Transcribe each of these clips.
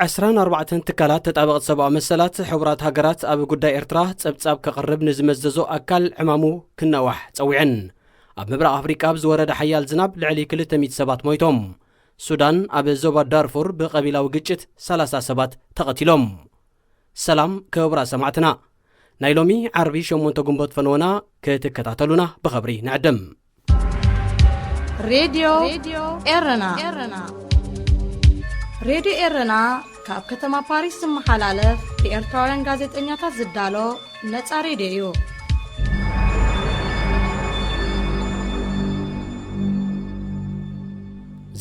ዕስራን ኣርባዕተን ትካላት ተጣበቕቲ ሰብኣዊ መሰላት ሕቡራት ሃገራት ኣብ ጉዳይ ኤርትራ ጸብጻብ ከቕርብ ንዝመዘዞ ኣካል ዕማሙ ክናዋሕ ጸዊዐን። ኣብ ምብራቕ ኣፍሪቃ ብዝወረደ ሓያል ዝናብ ልዕሊ ክልተ ሚእቲ ሰባት ሞይቶም። ሱዳን፣ ኣብ ዞባ ዳርፉር ብቐቢላዊ ግጭት ሰላሳ ሰባት ተቐቲሎም። ሰላም ክቡራት ሰማዕትና፣ ናይ ሎሚ ዓርቢ ሸሞንተ ግንቦት ፈነወና ክትከታተሉና ብኸብሪ ንዕድም። ሬድዮ ኤረና። ሬድዮ ኤረና ካብ ከተማ ፓሪስ ዝመሓላለፍ ብኤርትራውያን ጋዜጠኛታት ዝዳሎ ነጻ ሬድዮ እዩ።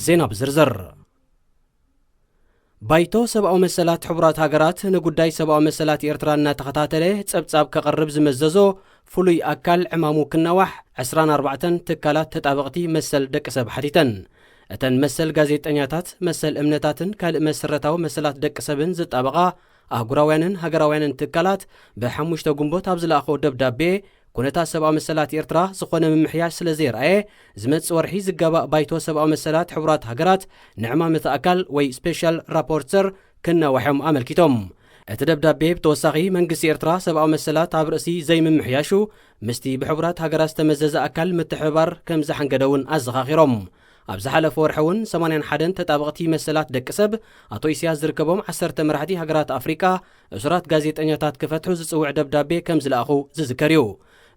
ዜና ብዝርዝር። ባይቶ ሰብኣዊ መሰላት ሕቡራት ሃገራት ንጉዳይ ሰብኣዊ መሰላት ኤርትራ እናተኸታተለ ጸብጻብ ከቕርብ ዝመዘዞ ፍሉይ ኣካል ዕማሙ ክናዋሕ ዕስራን ኣርባዕተን ትካላት ተጣበቕቲ መሰል ደቂ ሰብ ሓቲተን። እተን መሰል ጋዜጠኛታት፣ መሰል እምነታትን ካልእ መሰረታዊ መሰላት ደቂ ሰብን ዝጣበቓ ኣህጉራውያንን ሃገራውያንን ትካላት ብሓሙሽተ ግንቦት ኣብ ዝለኣኾ ደብዳቤ፣ ኩነታት ሰብኣዊ መሰላት ኤርትራ ዝኾነ ምምሕያሽ ስለ ዘየርኣየ፣ ዝመጽእ ወርሒ ዝጋባእ ባይቶ ሰብኣዊ መሰላት ሕቡራት ሃገራት ንዕማም እቲ ኣካል ወይ ስፔሻል ራፖርተር ክናዋሖም ኣመልኪቶም። እቲ ደብዳቤ ብተወሳኺ መንግስቲ ኤርትራ ሰብኣዊ መሰላት ኣብ ርእሲ ዘይምምሕያሹ ምስቲ ብሕቡራት ሃገራት ዝተመዘዘ ኣካል ምትሕብባር ከም ዝሓንገደ እውን ኣዘኻኺሮም። ኣብ ዝሓለፈ ወርሒ እውን ሰማንያን ሓደን ተጣበቕቲ መሰላት ደቂ ሰብ ኣቶ ኢሳያስ ዝርከቦም ዓሰርተ መራሕቲ ሃገራት ኣፍሪቃ እሱራት ጋዜጠኛታት ክፈትሑ ዝጽውዕ ደብዳቤ ከም ዝለኣኹ ዝዝከር እዩ።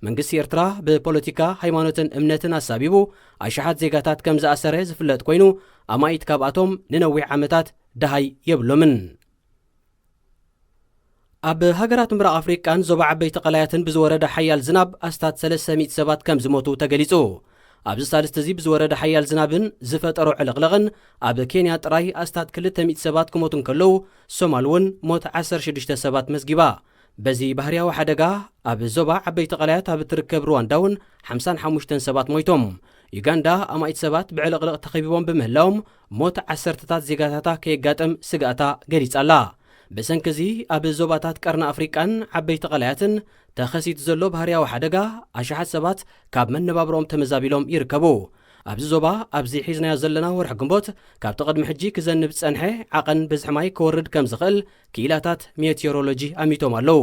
መንግስቲ ኤርትራ ብፖለቲካ፣ ሃይማኖትን እምነትን ኣሳቢቡ ኣሽሓት ዜጋታት ከም ዝኣሰረ ዝፍለጥ ኮይኑ፣ ኣማኢት ካብኣቶም ንነዊሕ ዓመታት ደሃይ የብሎምን። ኣብ ሃገራት ምብራቕ ኣፍሪቃን ዞባ ዓበይቲ ቀላያትን ብዝወረደ ሓያል ዝናብ ኣስታት ሰለስተ ሚእቲ ሰባት ከም ዝሞቱ ተገሊጹ። ኣብዚ ሳልስቲ እዚ ብዝወረደ ሓያል ዝናብን ዝፈጠሮ ዕልቕልቕን ኣብ ኬንያ ጥራይ ኣስታት ክልተ ሚእቲ ሰባት ክሞቱ እንከለዉ፣ ሶማል እውን ሞት ዓሰርተ ሽዱሽተ ሰባት መዝጊባ። በዚ ባህርያዊ ሓደጋ ኣብ ዞባ ዓበይቲ ቀላያት ኣብ እትርከብ ሩዋንዳ እውን ሓምሳን ሓሙሽተን ሰባት ሞይቶም። ዩጋንዳ ኣማኢት ሰባት ብዕልቕልቕ ተኸቢቦም ብምህላዎም ሞት ዓሰርተታት ዜጋታታ ከየጋጥም ስግኣታ ገሊጻ ኣላ። ብሰንኪ እዚ ኣብ ዞባታት ቀርኒ ኣፍሪቃን ዓበይቲ ቀላያትን ተኸሲቱ ዘሎ ባህርያዊ ሓደጋ ኣሽሓት ሰባት ካብ መነባብሮኦም ተመዛቢሎም ይርከቡ። ኣብዚ ዞባ ኣብዚ ሒዝናዮ ዘለና ወርሒ ግንቦት ካብቲ ቅድሚ ሕጂ ክዘንብ ዝጸንሐ ዓቐን ብዝሒ ማይ ክወርድ ከም ዝኽእል ክኢላታት ሜትዮሮሎጂ ኣሚቶም ኣለዉ።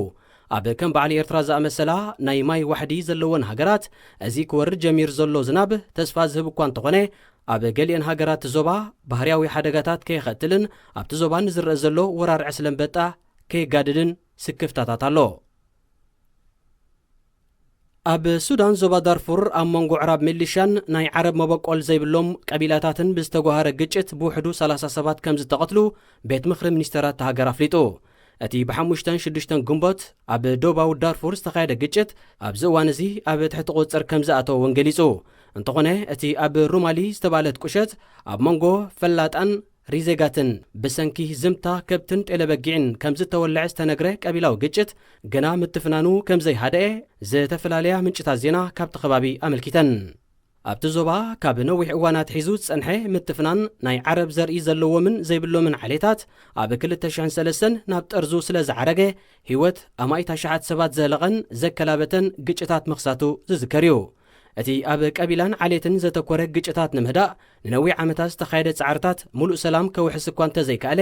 ኣብ ከም በዓል ኤርትራ ዝኣመሰላ ናይ ማይ ዋሕዲ ዘለወን ሃገራት፣ እዚ ክወርድ ጀሚሩ ዘሎ ዝናብ ተስፋ ዝህብ እኳ እንተኾነ፣ ኣብ ገሊአን ሃገራት ዞባ ባህርያዊ ሓደጋታት ከየኸትልን ኣብቲ ዞባ ንዝረአ ዘሎ ወራር ዕስለ ኣንበጣ ከየጋድድን ስክፍታታት ኣሎ። ኣብ ሱዳን ዞባ ዳርፉር ኣብ መንጎ ዕራብ ሚሊሻን ናይ ዓረብ መበቆል ዘይብሎም ቀቢላታትን ብዝተጓሃረ ግጭት ብውሕዱ ሰላሳ ሰባት ከም ዝተቐትሉ ቤት ምኽሪ ሚኒስተራት እታ ሃገር ኣፍሊጡ። እቲ ብሓሙሽተን ሽዱሽተን ግንቦት ኣብ ዶባዊ ዳርፉር ዝተኻየደ ግጭት ኣብዚ እዋን እዚ ኣብ ትሕቲ ቁጽጽር ከም ዝኣተወ እውን ገሊጹ። እንተኾነ፣ እቲ ኣብ ሩማሊ ዝተባለት ቁሸት ኣብ መንጎ ፈላጣን ሪዜጋትን ብሰንኪ ዝምታ ከብትን ጤለበጊዕን ከም ዝተወልዐ ዝተነግረ ቀቢላዊ ግጭት ገና ምትፍናኑ ከም ዘይሃደኤ ዝተፈላለያ ምንጭታት ዜና ካብቲ ከባቢ ኣመልኪተን። ኣብቲ ዞባ ካብ ነዊሕ እዋን ኣትሒዙ ዝጸንሐ ምትፍናን ናይ ዓረብ ዘርኢ ዘለዎምን ዘይብሎምን ዓሌታት ኣብ ክልተ ሽሕን ሰለስተን ናብ ጠርዙ ስለ ዝዓረገ፣ ህይወት ኣማኢት ኣሽሓት ሰባት ዘህለቐን ዘከላበተን ግጭታት ምኽሳቱ ዝዝከር እዩ። እቲ ኣብ ቀቢላን ዓሌትን ዘተኮረ ግጭታት ንምህዳእ ንነዊሕ ዓመታት ዝተኻየደ ጻዕርታት ምሉእ ሰላም ከውሕስ እኳ እንተዘይከኣለ፣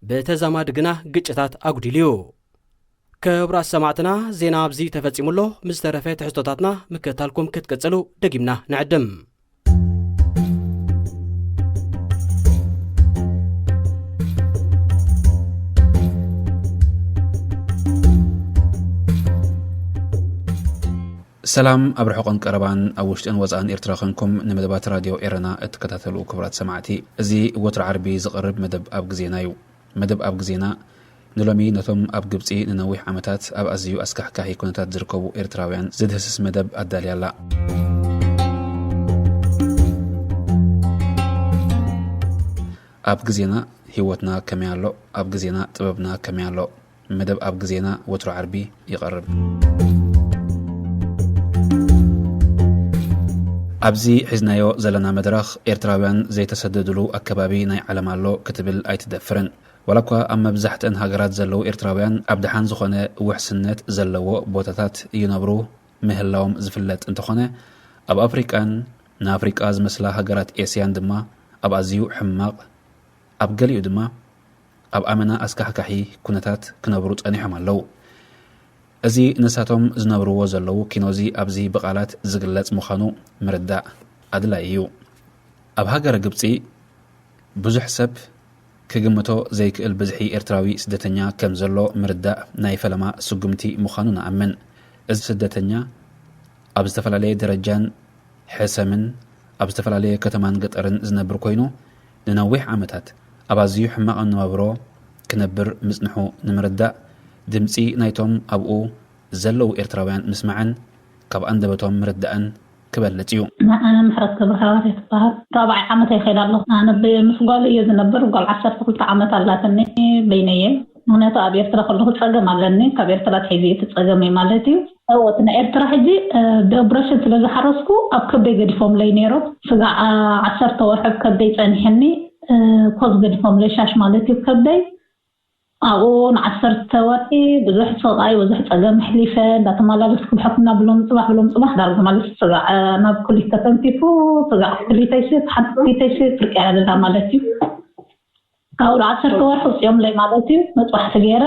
ብተዛማዲ ግና ግጭታት ኣጉዲሉ እዩ። ክቡራት ሰማዕትና፣ ዜና ኣብዚ ተፈጺሙ ኣሎ። ምስ ዝተረፈ ትሕዝቶታትና ምክትታልኩም ክትቅጽሉ ደጊምና ንዕድም። ሰላም ኣብ ርሑቕን ቀረባን፣ ኣብ ውሽጥን ወጻእን ኤርትራ ኾንኩም ንመደባት ራድዮ ኤረና እትከታተሉ ክቡራት ሰማዕቲ፣ እዚ ወትሩ ዓርቢ ዝቐርብ መደብ ኣብ ግዜና እዩ። መደብ ኣብ ግዜና ንሎሚ ነቶም ኣብ ግብጺ ንነዊሕ ዓመታት ኣብ ኣዝዩ ኣስካሕካሒ ኩነታት ዝርከቡ ኤርትራውያን ዝድህስስ መደብ ኣዳልያ ኣላ። ኣብ ግዜና ህይወትና ከመይ ኣሎ? ኣብ ግዜና ጥበብና ከመይ ኣሎ? መደብ ኣብ ግዜና ወትሩ ዓርቢ ይቐርብ። ኣብዚ ሒዝናዮ ዘለና መድረኽ፣ ኤርትራውያን ዘይተሰደድሉ ኣከባቢ ናይ ዓለም ኣሎ ክትብል ኣይትደፍርን። ዋላ እኳ ኣብ መብዛሕትአን ሃገራት ዘለዉ ኤርትራውያን ኣብ ደሓን ዝኾነ ውሕስነት ዘለዎ ቦታታት ይነብሩ ምህላዎም ዝፍለጥ እንተኾነ፣ ኣብ ኣፍሪቃን ንኣፍሪቃ ዝመስላ ሃገራት ኤስያን ድማ ኣብ ኣዝዩ ሕማቕ፣ ኣብ ገሊኡ ድማ ኣብ ኣመና ኣስካሕካሒ ኩነታት ክነብሩ ጸኒሖም ኣለዉ። እዚ ንሳቶም ዝነብርዎ ዘለዉ ኪኖዚ ኣብዚ ብቓላት ዝግለጽ ምዃኑ ምርዳእ ኣድላዪ እዩ። ኣብ ሃገረ ግብጺ ብዙሕ ሰብ ክግምቶ ዘይክእል ብዝሒ ኤርትራዊ ስደተኛ ከም ዘሎ ምርዳእ ናይ ፈለማ ስጉምቲ ምዃኑ ንኣምን። እዚ ስደተኛ ኣብ ዝተፈላለየ ደረጃን ሕሰምን ኣብ ዝተፈላለየ ከተማን ገጠርን ዝነብር ኮይኑ፣ ንነዊሕ ዓመታት ኣብ ኣዝዩ ሕማቕ መነባብሮ ክነብር ምጽንሑ ንምርዳእ፣ ድምጺ ናይቶም ኣብኡ ዘለዉ ኤርትራውያን ምስማዕን ካብ ኣንደበቶም ምርዳእን ክበልጽ እዩ። ኣነ ምሕረት ገብረሃዋርያት እበሃል። ራብዓይ ዓመት ይኸይድ ኣለኹ። ኣነ ብ-፣ ምስ ጓል እየ ዝነብር። ጓል ዓሰርተ ክልተ ዓመት ኣላትኒ። በይነየ። ምኽንያቱ ኣብ ኤርትራ ከለኹ ጸገም ኣለኒ። ካብ ኤርትራ ኣትሒዙ እቲ ጸገመይ ማለት እዩ። እወ፣ እቲ ናይ ኤርትራ ሕጂ፣ እ፣ ብኦፕሬሽን ስለ ዝሓረስኩ ኣብ ከብደይ ገዲፎምለይ ነይሮም። ስጋዕ፣ እ፣ ዓሰርተ ወርሒ ኣብ ከብደይ ጸኒሐኒ፣ እ፣ ኮዝ ገዲፎምለይ፣ ሻሽ ማለት እዩ ከብደይ። ኣብኡ ንዓሰርተ ወርሒ ብዙሕ ስቓይ፣ ብዙሕ ጸገም ኣሕሊፈ፣ እንዳተመላለስኩ ብሕክምና ብሎም ጽባሕ፣ ብሎም ጽባሕ ዳርጋ ማለት ስጋዕ፣ እ፣ ናብ ኩሊት ተተንኪፉ፣ ስጋዕ ኩሊተይሲ፣ ሓንቲ ኩሊተይሲ ፍርቂ እያ ደላ ማለት እዩ። ካብኡ ዓሰርተ ወርሒ ውፅኦምለይ ማለት እዩ። መጥባሕቲ ገይረ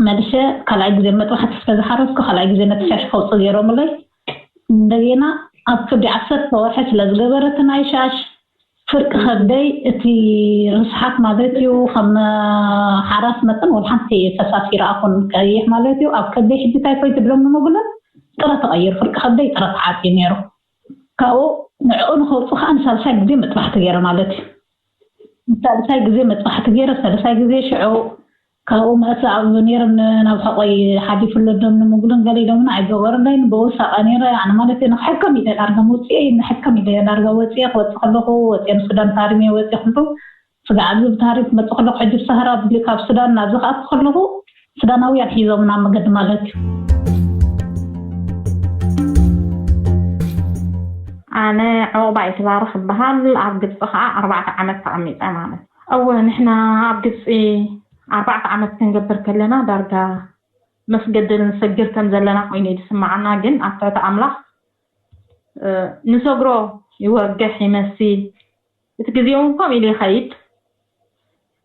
መልሸ ካልኣይ ግዜ መጥባሕቲ ስለ ዝሓረስኩ ካልኣይ ግዜ ነቲ ሻሽ ከውፅእ ገይሮምለይ። እንደገና ኣብ ከብዲ ዓሰርተ ወርሒ ስለ ዝገበረ እቲ ናይ ሻሽ ፍርቂ ከብደይ እቲ ርስሓት ማለት እዩ። ከም ሓራስ መጠን ወላ ሓንቲ ፈሳሲ ይረኣኹን ቀይሕ ማለት እዩ። ኣብ ከብደይ ሕጂ እንታይ ኮይኑ ትብሎም ንመጉለን ጥረ ተቐይሩ፣ ፍርቂ ከብደይ ጥረ ተዓፅዩ ነይሩ። ካብኡ ንዕኡ ንኸውፅእ ከዓ ንሳልሳይ ግዜ መጥባሕቲ ገይረ ማለት እዩ። ሳልሳይ ግዜ መጥባሕቲ ገይረ፣ ሳልሳይ ግዜ ሽዑ ካብኡ መእሰ ኣብ ነይሮም ን-፣ ናብ ሕቆይ ሓሊፉ ኣሎ ዶም ንምጉልን ገለ ኢሎምና ኣይገበሩለይን። ብኡ ሳቐ ነይረ። ኣነ ማለት እዩ ንክሕከም ኢለ ዳርጋ መውፅኤ፣ ንሕከም ኢለ ዳርጋ ወፅኤ፣ ክወፅእ ከለኹ ወፅኤ ንሱዳን ታሪመ ወፅኤ ኩሉ ስጋዕ ኣብዚ ብታሪም ክመፅእ ከለኹ ሕጂ ሰሃራ ኣብዚ ካብ ሱዳን ናብዚ ክኣቱ ከለኹ ሱዳናውያን ሒዞምና መገዲ ማለት እዩ። ኣነ ዑቕባ ይትባረኽ እበሃል። ኣብ ግብፂ ከዓ ኣርባዕተ ዓመት ተቐሚጠ ማለት እዩ። እወ፣ ንሕና ኣብ ግብፂ ኣርባዕተ ዓመት ክንገብር ከለና ዳርጋ መስገደል ንሰግር ከም ዘለና ኮይኑ እዩ ዝስምዓና፣ ግን ኣብ ትሕቲ ኣምላኽ፣ እ፣ ንሰግሮ ይወግሕ ይመሲ። እቲ ግዜ እውን ከምኡ ኢሉ ይኸይድ።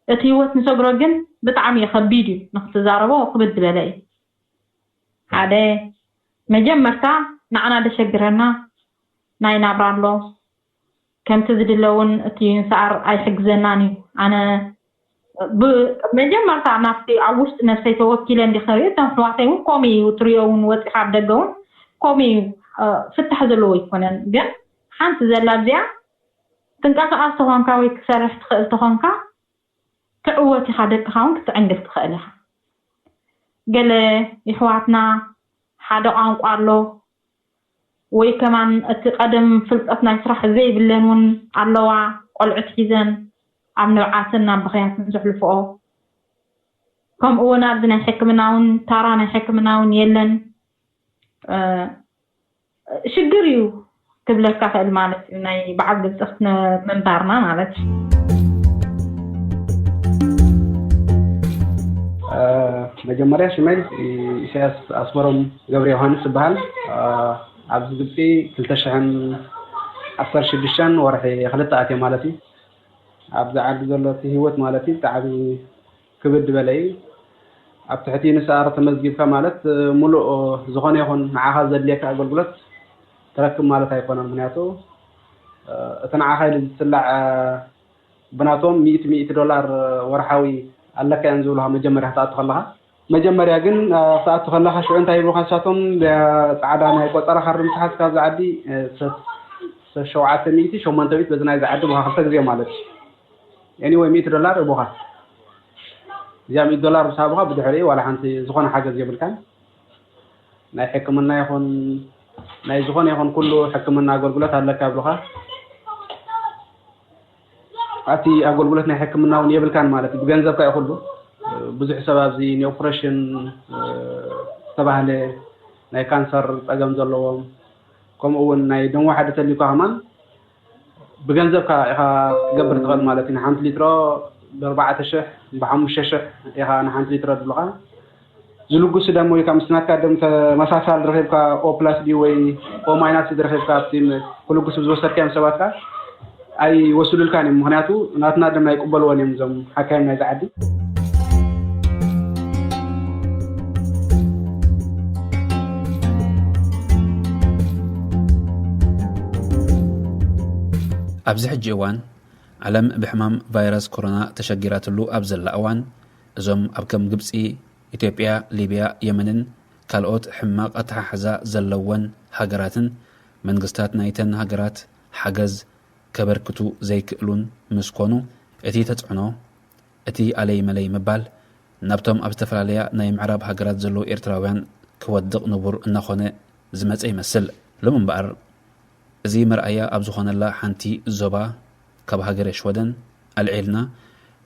እቲ ህይወት ንሰግሮ ግን ብጣዕሚ እዩ ከቢድ እዩ፣ ንክትዛረቦ ክብድ ዝበለ እዩ። ሓደ፣ መጀመርታ ንዓና ደሸግረና ናይ ናብራ ኣሎ። ከምቲ ዝድለ እውን እቲ ዩንስኣር ኣይሕግዘናን እዩ። ኣነ ብ-፣ መጀመርታ ናብቲ ኣብ ውሽጢ ነብሰይ ተወኪለ እንዲ ክርኢ፣ እቶም ኣሕዋተይ እውን ከምኡ እዩ፣ ትሪኦ እውን ወፂኻ ኣብ ደገ እውን ከምኡ እዩ። እ፣ ፍታሕ ዘለዎ ኣይኮነን። ግን ሓንቲ ዘላ እዚኣ፣ ትንቀሳቐስ ተኾንካ ወይ ክሰርሕ ትኽእል ተኾንካ፣ ትዕወት ኢኻ፣ ደቅኻ እውን ክትዕንግል ትኽእል ኢኻ። ገለ የሕዋትና ሓደ ቋንቋ ኣሎ፣ ወይ ከማን እቲ ቀደም ፍልጠት ናይ ስራሕ ዘይብለን እውን ኣለዋ፣ ቆልዑት ሒዘን ኣብ ንብዓትን ናብ ብኽያትን ዘሕልፍኦ። ከምኡ እውን ኣብዚ ናይ ሕክምና እውን፣ ታራ ናይ ሕክምና እውን የለን። እ፣ ሽግር እዩ ክብለካ ክእል ማለት እዩ፣ ናይ በዓል ግብፂ ክትነ-፣ ምንባርና ማለት እዩ። እ፣ መጀመርያ ሽመይ ኢሳያስ ኣስመሮም ገብረ ዮሃንስ ይበሃል። እ፣ ኣብዚ ግብፂ ክልተ ሽሕን ዓሰርተ ሽዱሽተን ወርሒ ክልተ ኣትየ ማለት እዩ። ኣብዚ ዓዲ ዘሎ እቲ ህይወት ማለት እዩ ብጣዕሚ ክብድ ዝበለ እዩ። ኣብ ትሕቲ ንስኣር ተመዝጊብካ ማለት፣ እ፣ ሙሉእ ዝኾነ ይኹን ንዓኻ ዘድልየካ ኣገልግሎት ትረክብ ማለት ኣይኮነን። ምኽንያቱ፣ እ፣ እቲ ንዓኻ ኢሉ ዝስላዕ፣ እ፣ ብናቶም ሚእቲ፣ ሚእቲ ዶላር ወርሓዊ ኣለካ እዮም ዝብሉኻ መጀመርያ ክትኣቱ ከለኻ። መጀመርያ ግን፣ እ፣ ክትኣቱ ከለኻ ሽዑ እንታይ ይብሉኻ ንሳቶም፣ እ፣ ጻዕዳ ናይ ቆጸራ ካርድ ምስ ሓዝካ ኣብዚ ዓዲ፣ እ፣ ሰ-፣ ሰ-፣ ሸውዓተ ሚእቲ፣ ሸሞንተ ሚእቲ በዚ ናይዚ ዓዲ ብኻ ክልተ ግዜ ማለት እዩ። ኤኒወይ፣ ሚእቲ ዶላር ይቦኻ። እዚኣ ሚእቲ ዶላር ምስ ሃቡኻ ብድሕሪኡ ዋላ ሓንቲ ዝኾነ ሓገዝ የብልካን። ናይ ሕክምና ይኹን ናይ ዝኾነ ይኹን ኩሉ ሕክምና ኣገልግሎት ኣለካ ይብሉኻ። ኣቲ ኣገልግሎት ናይ ሕክምና እውን የብልካን ማለት እዩ። ብገንዘብካ እዩ ኩሉ። ብዙሕ ሰብ ኣብዚ ንኦፕሬሽን፣ እ፣ ዝተባህለ ናይ ካንሰር ጸገም ዘለዎም፣ ከምኡ እውን ናይ ደም ዋሕዲ ተልዩካ ከማን ብገንዘብካ ኢኻ ክትገብር ትኽእል ማለት እዩ። ንሓንቲ ሊትሮ ብኣርባዕተ ሽሕ፣ ብሓሙሽተ ሽሕ ኢኻ ንሓንቲ ሊትሮ ድብሉኻ። ዝልግሱ ደም ወይ ከዓ ምስ ናትካ ደም ተመሳሳሊ ረኺብካ፣ ኦ ፕላስ ድዩ ወይ ኦ ማይናስ ድዩ ረኺብካ፣ ኣብቲ ም-፣ ክልግሱ ዝወሰድካዮም ሰባት ከዓ ኣይወስዱልካን እዮም። ምኽንያቱ ናትና ደም ኣይቅበልዎን እዮም እዞም ሓካይም ናይዚ ዓዲ። ኣብዚ ሕጂ እዋን ዓለም ብሕማም ቫይረስ ኮሮና ተሸጊራትሉ ኣብ ዘላ እዋን፣ እዞም ኣብ ከም ግብጺ፣ ኢትዮጵያ፣ ሊብያ፣ የመንን ካልኦት ሕማቕ ኣተሓሕዛ ዘለወን ሃገራትን መንግስታት ናይተን ሃገራት ሓገዝ ከበርክቱ ዘይክእሉን ምስ ኮኑ፣ እቲ ተጽዕኖ፣ እቲ ኣለይ መለይ ምባል ናብቶም ኣብ ዝተፈላለያ ናይ ምዕራብ ሃገራት ዘለዉ ኤርትራውያን ክወድቕ ንቡር እናኾነ ዝመጸ ይመስል። ሎም እምበኣር፣ እዚ መርኣያ ኣብ ዝኾነላ ሓንቲ ዞባ ካብ ሃገረ ሽወደን ኣልዒልና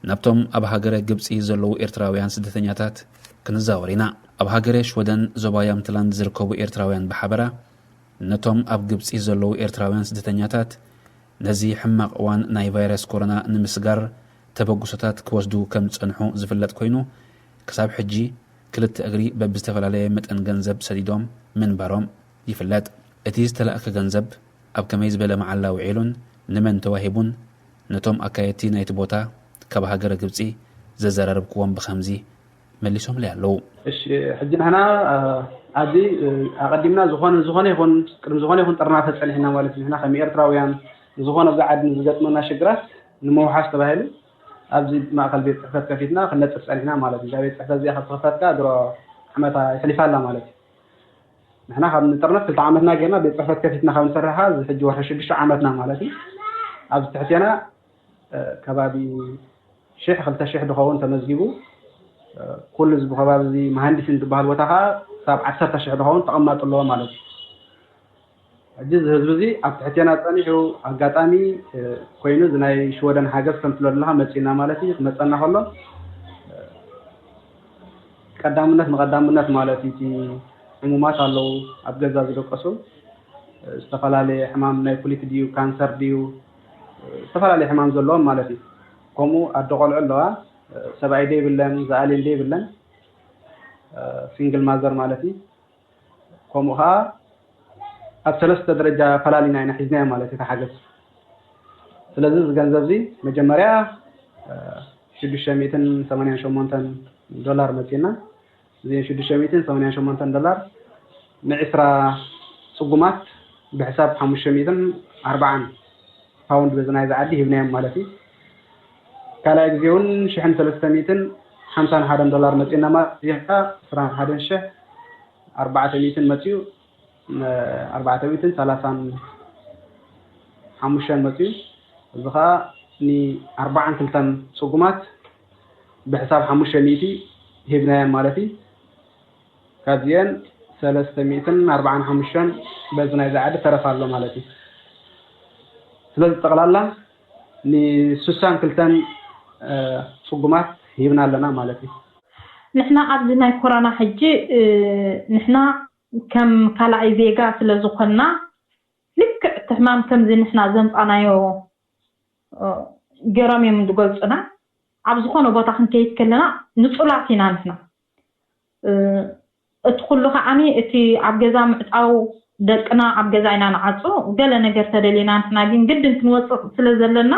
ናብቶም ኣብ ሃገረ ግብጺ ዘለዉ ኤርትራውያን ስደተኛታት ክንዛወር ኢና። ኣብ ሃገረ ሽወደን ዞባ ያምትላንድ ዝርከቡ ኤርትራውያን ብሓበራ ነቶም ኣብ ግብጺ ዘለዉ ኤርትራውያን ስደተኛታት ነዚ ሕማቕ እዋን ናይ ቫይረስ ኮሮና ንምስጋር ተበግሶታት ክወስዱ ከም ዝጸንሑ ዝፍለጥ ኮይኑ፣ ክሳብ ሕጂ ክልተ እግሪ በብዝተፈላለየ መጠን ገንዘብ ሰዲዶም ምንባሮም ይፍለጥ። እቲ ዝተላእከ ገንዘብ ኣብ ከመይ ዝበለ መዓላ ውዒሉን ንመን ተዋሂቡን ነቶም ኣካየድቲ ናይቲ ቦታ ካብ ሃገረ ግብጺ ዘዘራረብክዎም ብኸምዚ መሊሶምለይ ኣለዉ። እሺ፣ ሕጂ ንሕና፣ እ፣ ኣብዚ፣ እ፣ ኣቐዲምና ዝኾነ፣ ዝኾነ ይኹን፣ ቅድሚ ዝኾነ ይኹን ጥርናፈ ጸኒሕና ማለት እዩ። ንሕና ከም ኤርትራውያን ዝኾነ ኣብዚ ዓዲ ንዝገጥመና ሽግራት ንምውሓስ ተባሂሉ ኣብዚ ማእከል ቤት ጽሕፈት ከፊትና ክንነጥፍ ጸኒሕና ማለት እዩ። እዛ ቤት ጽሕፈት እዚኣ ካብ ተኸፈትካ ድሮ ዓመታ ይሕሊፋ ኣላ ማለት እዩ። ንሕና ካብ ንጥርነፍ ክልተ ዓመትና ጌርና ቤት ጽሕፈት ከፊትና ካብ ንሰርሕ እዚ ሕጂ ወርሒ ሽዱሽተ ዓመትና ማለት እዩ። ኣብዚ ትሕቴና፣ እ፣ ከባቢ ሽሕ ክልተ ሽሕ ዝኸውን ተመዝጊቡ፣ እ፣ ኩሉ ህዝቢ ከባቢ እዚ መሃንዲስ እንትበሃል ቦታ ኸዓ ክሳብ ዓሰርተ ሽሕ ዝኸውን ተቐማጢ ኣለዎ ማለት እዩ። ሕጂ እዚ ህዝቢ እዚ ኣብ ትሕቴና ጸኒሑ ኣጋጣሚ፣ እ፣ ኮይኑ እዚ ናይ ሽወደን ሓገዝ ከም ትብሎ ዘለኻ መጺእና ማለት እዩ። ክመጸና ከሎ፣ እ፣ ቀዳምነት ንቐዳምነት ማለት እዩ። እቲ ሕሙማት ኣለዉ፣ ኣብ ገዛ ዝደቀሱ፣ እ፣ ዝተፈላለየ ሕማም ናይ ኩሊት ድዩ፣ ካንሰር ድዩ፣ እ፣ ዝተፈላለየ ሕማም ዘለዎም ማለት እዩ። ከምኡ ኣደ ቆልዑ ኣለዋ፣ እ፣ ሰብኣይ ደይብለን፣ ዝኣልን ደይብለን፣ እ፣ ሲንግል ማዘር ማለት እዩ። ከምኡ ኸዓ ኣብ ሰለስተ ደረጃ ፈላሊና ኢና ሒዝናዮ ማለት እዩ፣ እቲ ሓገዝ። ስለዚ እዚ ገንዘብ እዚ መጀመርያ፣ እ፣ ሽዱሽተ ሚእትን ሰማንያን ሸሞንተን ዶላር መጺእና። እዚአን ሽዱሽተ ሚእትን ሰማንያን ሸሞንተን ዶላር ንዕስራ ጽጉማት ብሕሳብ ሓሙሽተ ሚእትን ኣርባዓን ፓውንድ በዚ ናይዚ ዓዲ ሂብናዮም ማለት እዩ። ካልኣይ ግዜ እውን ሽሕን ሰለስተ ሚእትን ሓምሳን ሓደን ዶላር መጺእና ማለት እዩ። ዕስራን ሓደን ሽሕ ኣርባዕተ ሚእትን መጺኡ፣ እ፣ ኣርባዕተ ሚእትን ሰላሳን ሓሙሽተን መጺኡ። እዚ ኸኣ ንኣርባዓን ክልተን ጽጉማት ብሕሳብ ሓሙሽተ ሚእቲ ሂብናየን ማለት እዩ። ካብዚአን ሰለስተ ሚእትን ኣርባዓን ሓሙሽተን በዚ ናይዚ ዓዲ ተረፍ ኣሎ ማለት እዩ። ስለዚ ጠቕላላ ንስሳን ክልተን፣ እ፣ ጽጉማት ሂብና ኣለና ማለት እዩ። ንሕና ኣብዚ ናይ ኮሮና ሕጂ፣ እ፣ ንሕና ከም ካልኣይ ዜጋ ስለ ዝኾንና፣ ልክዕ እቲ ሕማም ከምዚ ንሕና ዘምጻናዮ፣ እ፣ ገይሮም እዮም ዝገልጹና። ኣብ ዝኾነ ቦታ ክንከይድ ከለና ንጹላት ኢና ንሕና። እ፣ እቲ ኩሉ ከዓኒ እቲ ኣብ ገዛ ምዕጻው፣ ደቅና ኣብ ገዛ ኢና ንዓጹ። ገለ ነገር ተደሊና ንሕና ግን ግድን ክንወጽእ ስለ ዘለና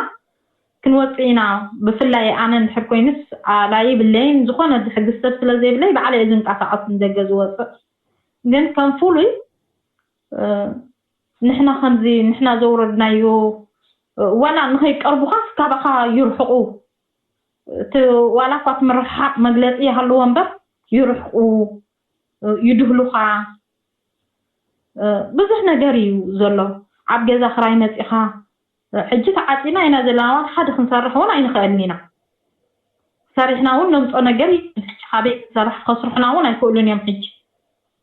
ክንወጽእ ኢና። ብፍላይ ኣነ እንድሕር ኮይኑስ ኣላ የብለይን፣ ዝኾነ ዝሕግዝ ሰብ ስለ ዘይብለይ ባዕለ እየ ዝንቀሳቐስ ንደገ ዝወጽእ። ግን ከም ፍሉይ፣ እ፣ ንሕና ከምዚ ንሕና ዘውረድናዮ፣ እ፣ ዋላ ንኸይቀርቡኻስ ካባኻ ይርሕቑ። እቲ ዋላ እኳ እቲ ምርሕሓቕ መግለጺ ይሃልዎ እምበር ይርሕቑ፣ እ፣ ይድህሉኻ። እ፣ ብዙሕ ነገር እዩ ዘሎ። ኣብ ገዛ ክራይ መጺኻ፣ እ፣ ሕጂ ተዓጺና ኢና ዘለና፣ ዋላ ሓደ ክንሰርሕ እውን ኣይንኽእልን ኢና። ሰሪሕና እውን ነምጾ ነገር የለን። ሕጂ ካበይ ክንሰርሕ፣ ከስርሑና እውን ኣይክእሉን እዮም። ሕጂ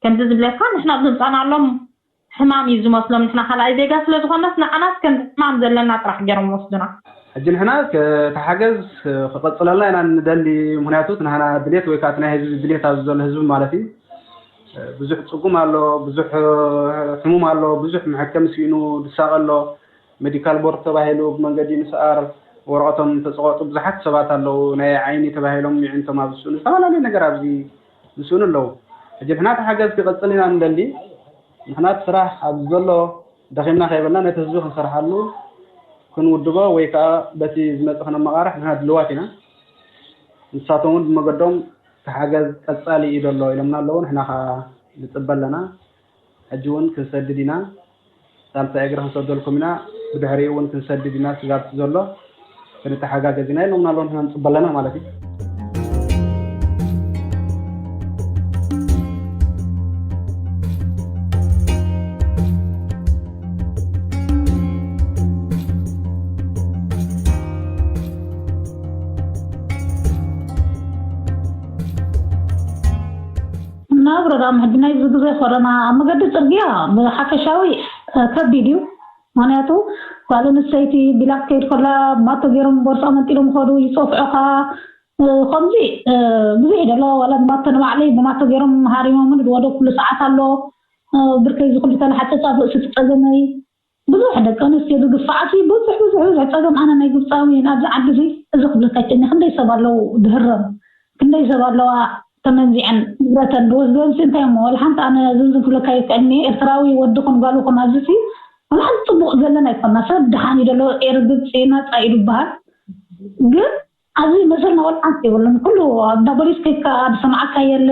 ከምዚ ዝብለካ ንሕና ኣብ ዘምጻናሎም ሕማም እዩ ዝመስሎም። ንሕና ካልኣይ ዜጋ ስለ ዝኾንናስ ንዓናስ ከም ሕማም ዘለና ጥራሕ ገይሮም ወስዱና። ሕጂ ንሕና ከ-፣ እቲ ሓገዝ ክቕጽለልና ኢና ንደሊ። ምኽንያቱ እቲ ናህና ድሌት ወይ ከዓ እቲ ናይ ህዝቢ ድሌት ኣብዚ ዘሎ ህዝቢ ማለት እዩ። ብዙሕ ጽጉም ኣሎ፣ ብዙሕ ሕሙም ኣሎ፣ ብዙሕ መሐከሚ ስኢኑ ዝሳቐ ኣሎ። ሜዲካል ቦርድ ተባሂሉ ብመንገዲ ንስኣር ወረቐቶም ተጸቐጡ ብዙሓት ሰባት ኣለዉ። ናይ ዓይኒ ተባሂሎም ይዕንቶም ኣብ ዝስእኑ ዝተፈላለዩ ነገር ኣብዚ ዝስእኑ ኣለዉ። ሕጂ ንሕና እቲ ሓገዝ ክቕጽል ኢና ንደሊ። ንሕና እቲ ስራሕ ኣብዚ ዘሎ ደኺምና ከይበልና ነቲ ህዝቢ ክንሰርሓሉ ክንውድቦ ወይ ከዓ በቲ ዝመጽእ ክነመቓርሕ ንሕና ድልዋት ኢና። ንሳቶም እውን ብመገዶም እቲ ሓገዝ ቀጻሊ እዩ ዘሎ ኢሎምና ኣለዉ። ንሕና ከዓ ንጽበ ኣለና። ሕጂ እውን ክንሰድድ ኢና። ሳልሳይ እግሪ ክንሰደልኩም ኢና፣ ብድሕሪኡ እውን ክንሰድድ ኢና፣ ስጋብ እቲ ዘሎ ክንተሓጋገዝ ኢና ኢሎምና ኣለዉ። ንሕና ንፅበ ኣለና ማለት እዩ። ናብራ ዳም ሕጂ ናይዚ ግዜ ኮረና ኣብ መገዲ ጽርግያ ብሓፈሻዊ ከቢድ እዩ። ምክንያቱ ጓል ኣንስተይቲ ቢላ ክትከይድ ከላ ብማቶ ገይሮም ቦርሳ መንጢሎም ይኸዱ፣ ይጸፍዑኻ። ከምዚ ብዙሕ ደሎ ዋላ ብማቶ ንባዕለይ ብማቶ ገይሮም ሃሪሞምን ዝወደኩሉ ሰዓት ኣሎ። ብርከይ ዝኩሉ ተላሓፀ ፃፍ ርእሲ ትፀገመይ ብዙሕ ደቂ ኣንስትዮ ዝግፋዓሲ ብዙሕ ብዙሕ ብዙሕ ፀገም ኣነ ናይ ግብፃዊ ኣብዚ ዓዲ እዚ እዚ ክብለካ ይክእልኒ ክንደይ ሰብ ኣለዉ ድህረም ክንደይ ሰብ ኣለዋ ተመንዚዐን ንብረተን ብወዝበንሲ እንታይ እሞ ወላ ሓንቲ ኣነ ዝንዝን ክብለካ ይክእልኒ ኤርትራዊ ወዲ ኩን ጓል ኩን ኣብዚ ሲ ወላ ሓንቲ ፅቡቅ ዘለና ይኮና ሰብ ድሓን እዩ ዘሎ ኤር ግብፂ ናፃ እዩ ዝበሃል ግን ኣብዚ መሰልና ወላ ሓንቲ የብሉን ኩሉ ኣብ ዳቦሊስ ከይካ ዝሰማዓካ የለ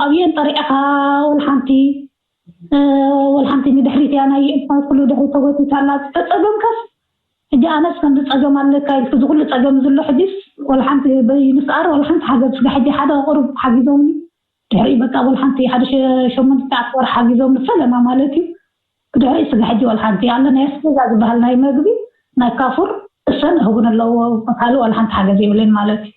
ኣብየን ጠሪዕኻ ወላ ሓንቲ ወላ ሓንቲ ንድሕሪት እያ ናይ የእስማት ኩሉ ድሕሪ ተጎቲታ ኣላ ተፀገምካስ ሕጂ ኣነስ ከምዚ ፀገም ኣለካ ኢልኩ እዚ ኩሉ ፀገም ዝሎ ሕጂስ ወላ ሓንቲ በይንስኣር ወላ ሓንቲ ሓገዝ ስጋ ሕጂ ሓደ ቁሩብ ሓጊዞምኒ ድሕሪ በቃ ወላ ሓንቲ ሓደ ሸሞንተ ተዓተ ወርሒ ሓጊዞምኒ ፈለማ ማለት እዩ ድሕሪ ስጋ ሕጂ ወላ ሓንቲ ኣለ ናይ ኣስቤዛ ዝበሃል ናይ መግቢ ናይ ካፉር እሰን እህቡን ኣለዎ ካልእ ወላ ሓንቲ ሓገዝ የብለን ማለት እዩ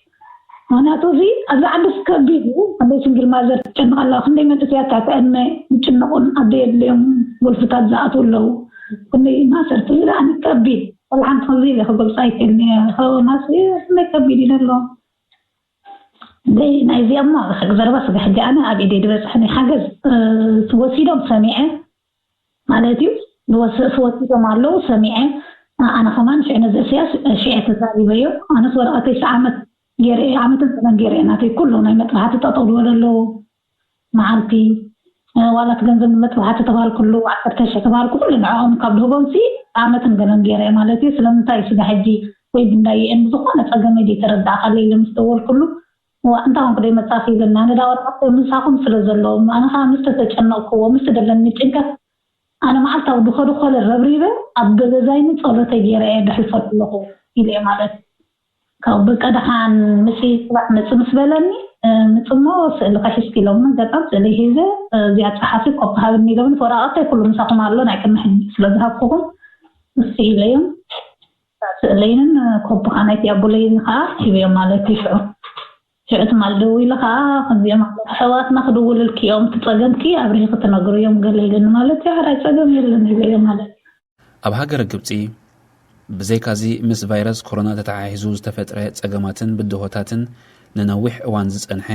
ምክንያቱ እዚ ኣብዚ ዓዲ ከቢድ እዩ። ክንደይ ሲንግል ማዘር ትጨንቕ ኣላ፣ ክንደይ መንእሰያት ትሕቲ ዕድመ ዝጭነቑን ኣደ የድልዮም ጎልፍታት ዝኣትዉ ኣለዉ። ክንደይ ማሰርቲ ብጣዕሚ ከቢድ ወላ ሓንቲ ከምዚ ኢለ ክገልፃ ኣይክእልን እየ። ማስ ክንደይ ከቢድ እዩ ዘሎ። ደይ ናይዚኣ እሞ ዘረባ ስጋ ሕጂ ኣነ ኣብ ኢደይ ዝበፅሐኒ ሓገዝ ወሲዶም ሰሚዐ ማለት እዩ ዝወስእ ዝወስዶም ኣለዉ ሰሚዐ ኣነ ከማን ሽዕነ ዘእስያስ ሽዐ ተዛሪበዮ ኣነስ ወረቐተይ ሰዓመት ገይረ ዓመትን ሰለን ገይረ ናተይ ኩሉ ናይ መጥባሕቲ ጠጠው ዝበለለዉ መዓልቲ ዋላት ገንዘብ ንመጥባሕቲ ተባልኩሉ ዓሰርተ ሽሕ ተባልኩ ኩሉ ንዕኦም ካብ ድህቦም ሲ ዓመትን ገለን ገይረ ማለት እዩ ስለምንታይ ስጋ ሕጂ ወይ ብንዳየን ብዝኾነ ፀገመይ ዘይተረዳእካለይ ኢለ ምስ ደወልኩሉ እዋ እንታይ ኮንኩ ደይመፃእኺ ኢለኒ ኣነ ዳ ወረቐት ምሳኹም ስለ ዘለዎም ኣነ ከዓ ምስ ተተጨነቕክዎ ምስ ደለኒ ጭንቀት ኣነ መዓልታዊ ድኾ ድኾለ ረብሪበ ኣብ ገገዛይኒ ፀሎተይ ገይረ እየ ደሕልፈሉ ኣለኹ ኢለ እየ ማለት ካብ በቃ ደሓን ምፂ ፅባሕ ምፂ ምስ በለኒ ምፂ እሞ ስእልኸ ሒዝኪ ኢሎምኒ ገጣም ስእለይ ሒዘ እዚኣ ፀሓፊ ኮፒ ሃብኒ ኢሎምኒ ወረቐተይ ኩሉ ምሳኹም ኣሎ ናይ ቅድሚ ሕጂ ስለ ዝሃብኩኹም ንሱ ኢለዮም ስእለይንን ኮፒ ከዓ ናይቲ ኣቦለይን ከዓ ሂበዮም ማለት እዩ ሽዑ ሽዑ ትማል ደዊለ ከዓ ከምዚኦም ኣሕዋትና ክድውልልኪ እዮም እቲ ፀገምኪ ኣብሪሂ ክትነግሩ እዮም ገለ ኢለኒ ማለት እዩ ሓራይ ፀገም የለን ኢለዮ ማለት እዩ ኣብ ሃገረ ግብፂ ብዘይካዚ ምስ ቫይረስ ኮሮና ተተሓሒዙ ዝተፈጥረ ፀገማትን ብድሆታትን ንነዊሕ እዋን ዝፀንሐ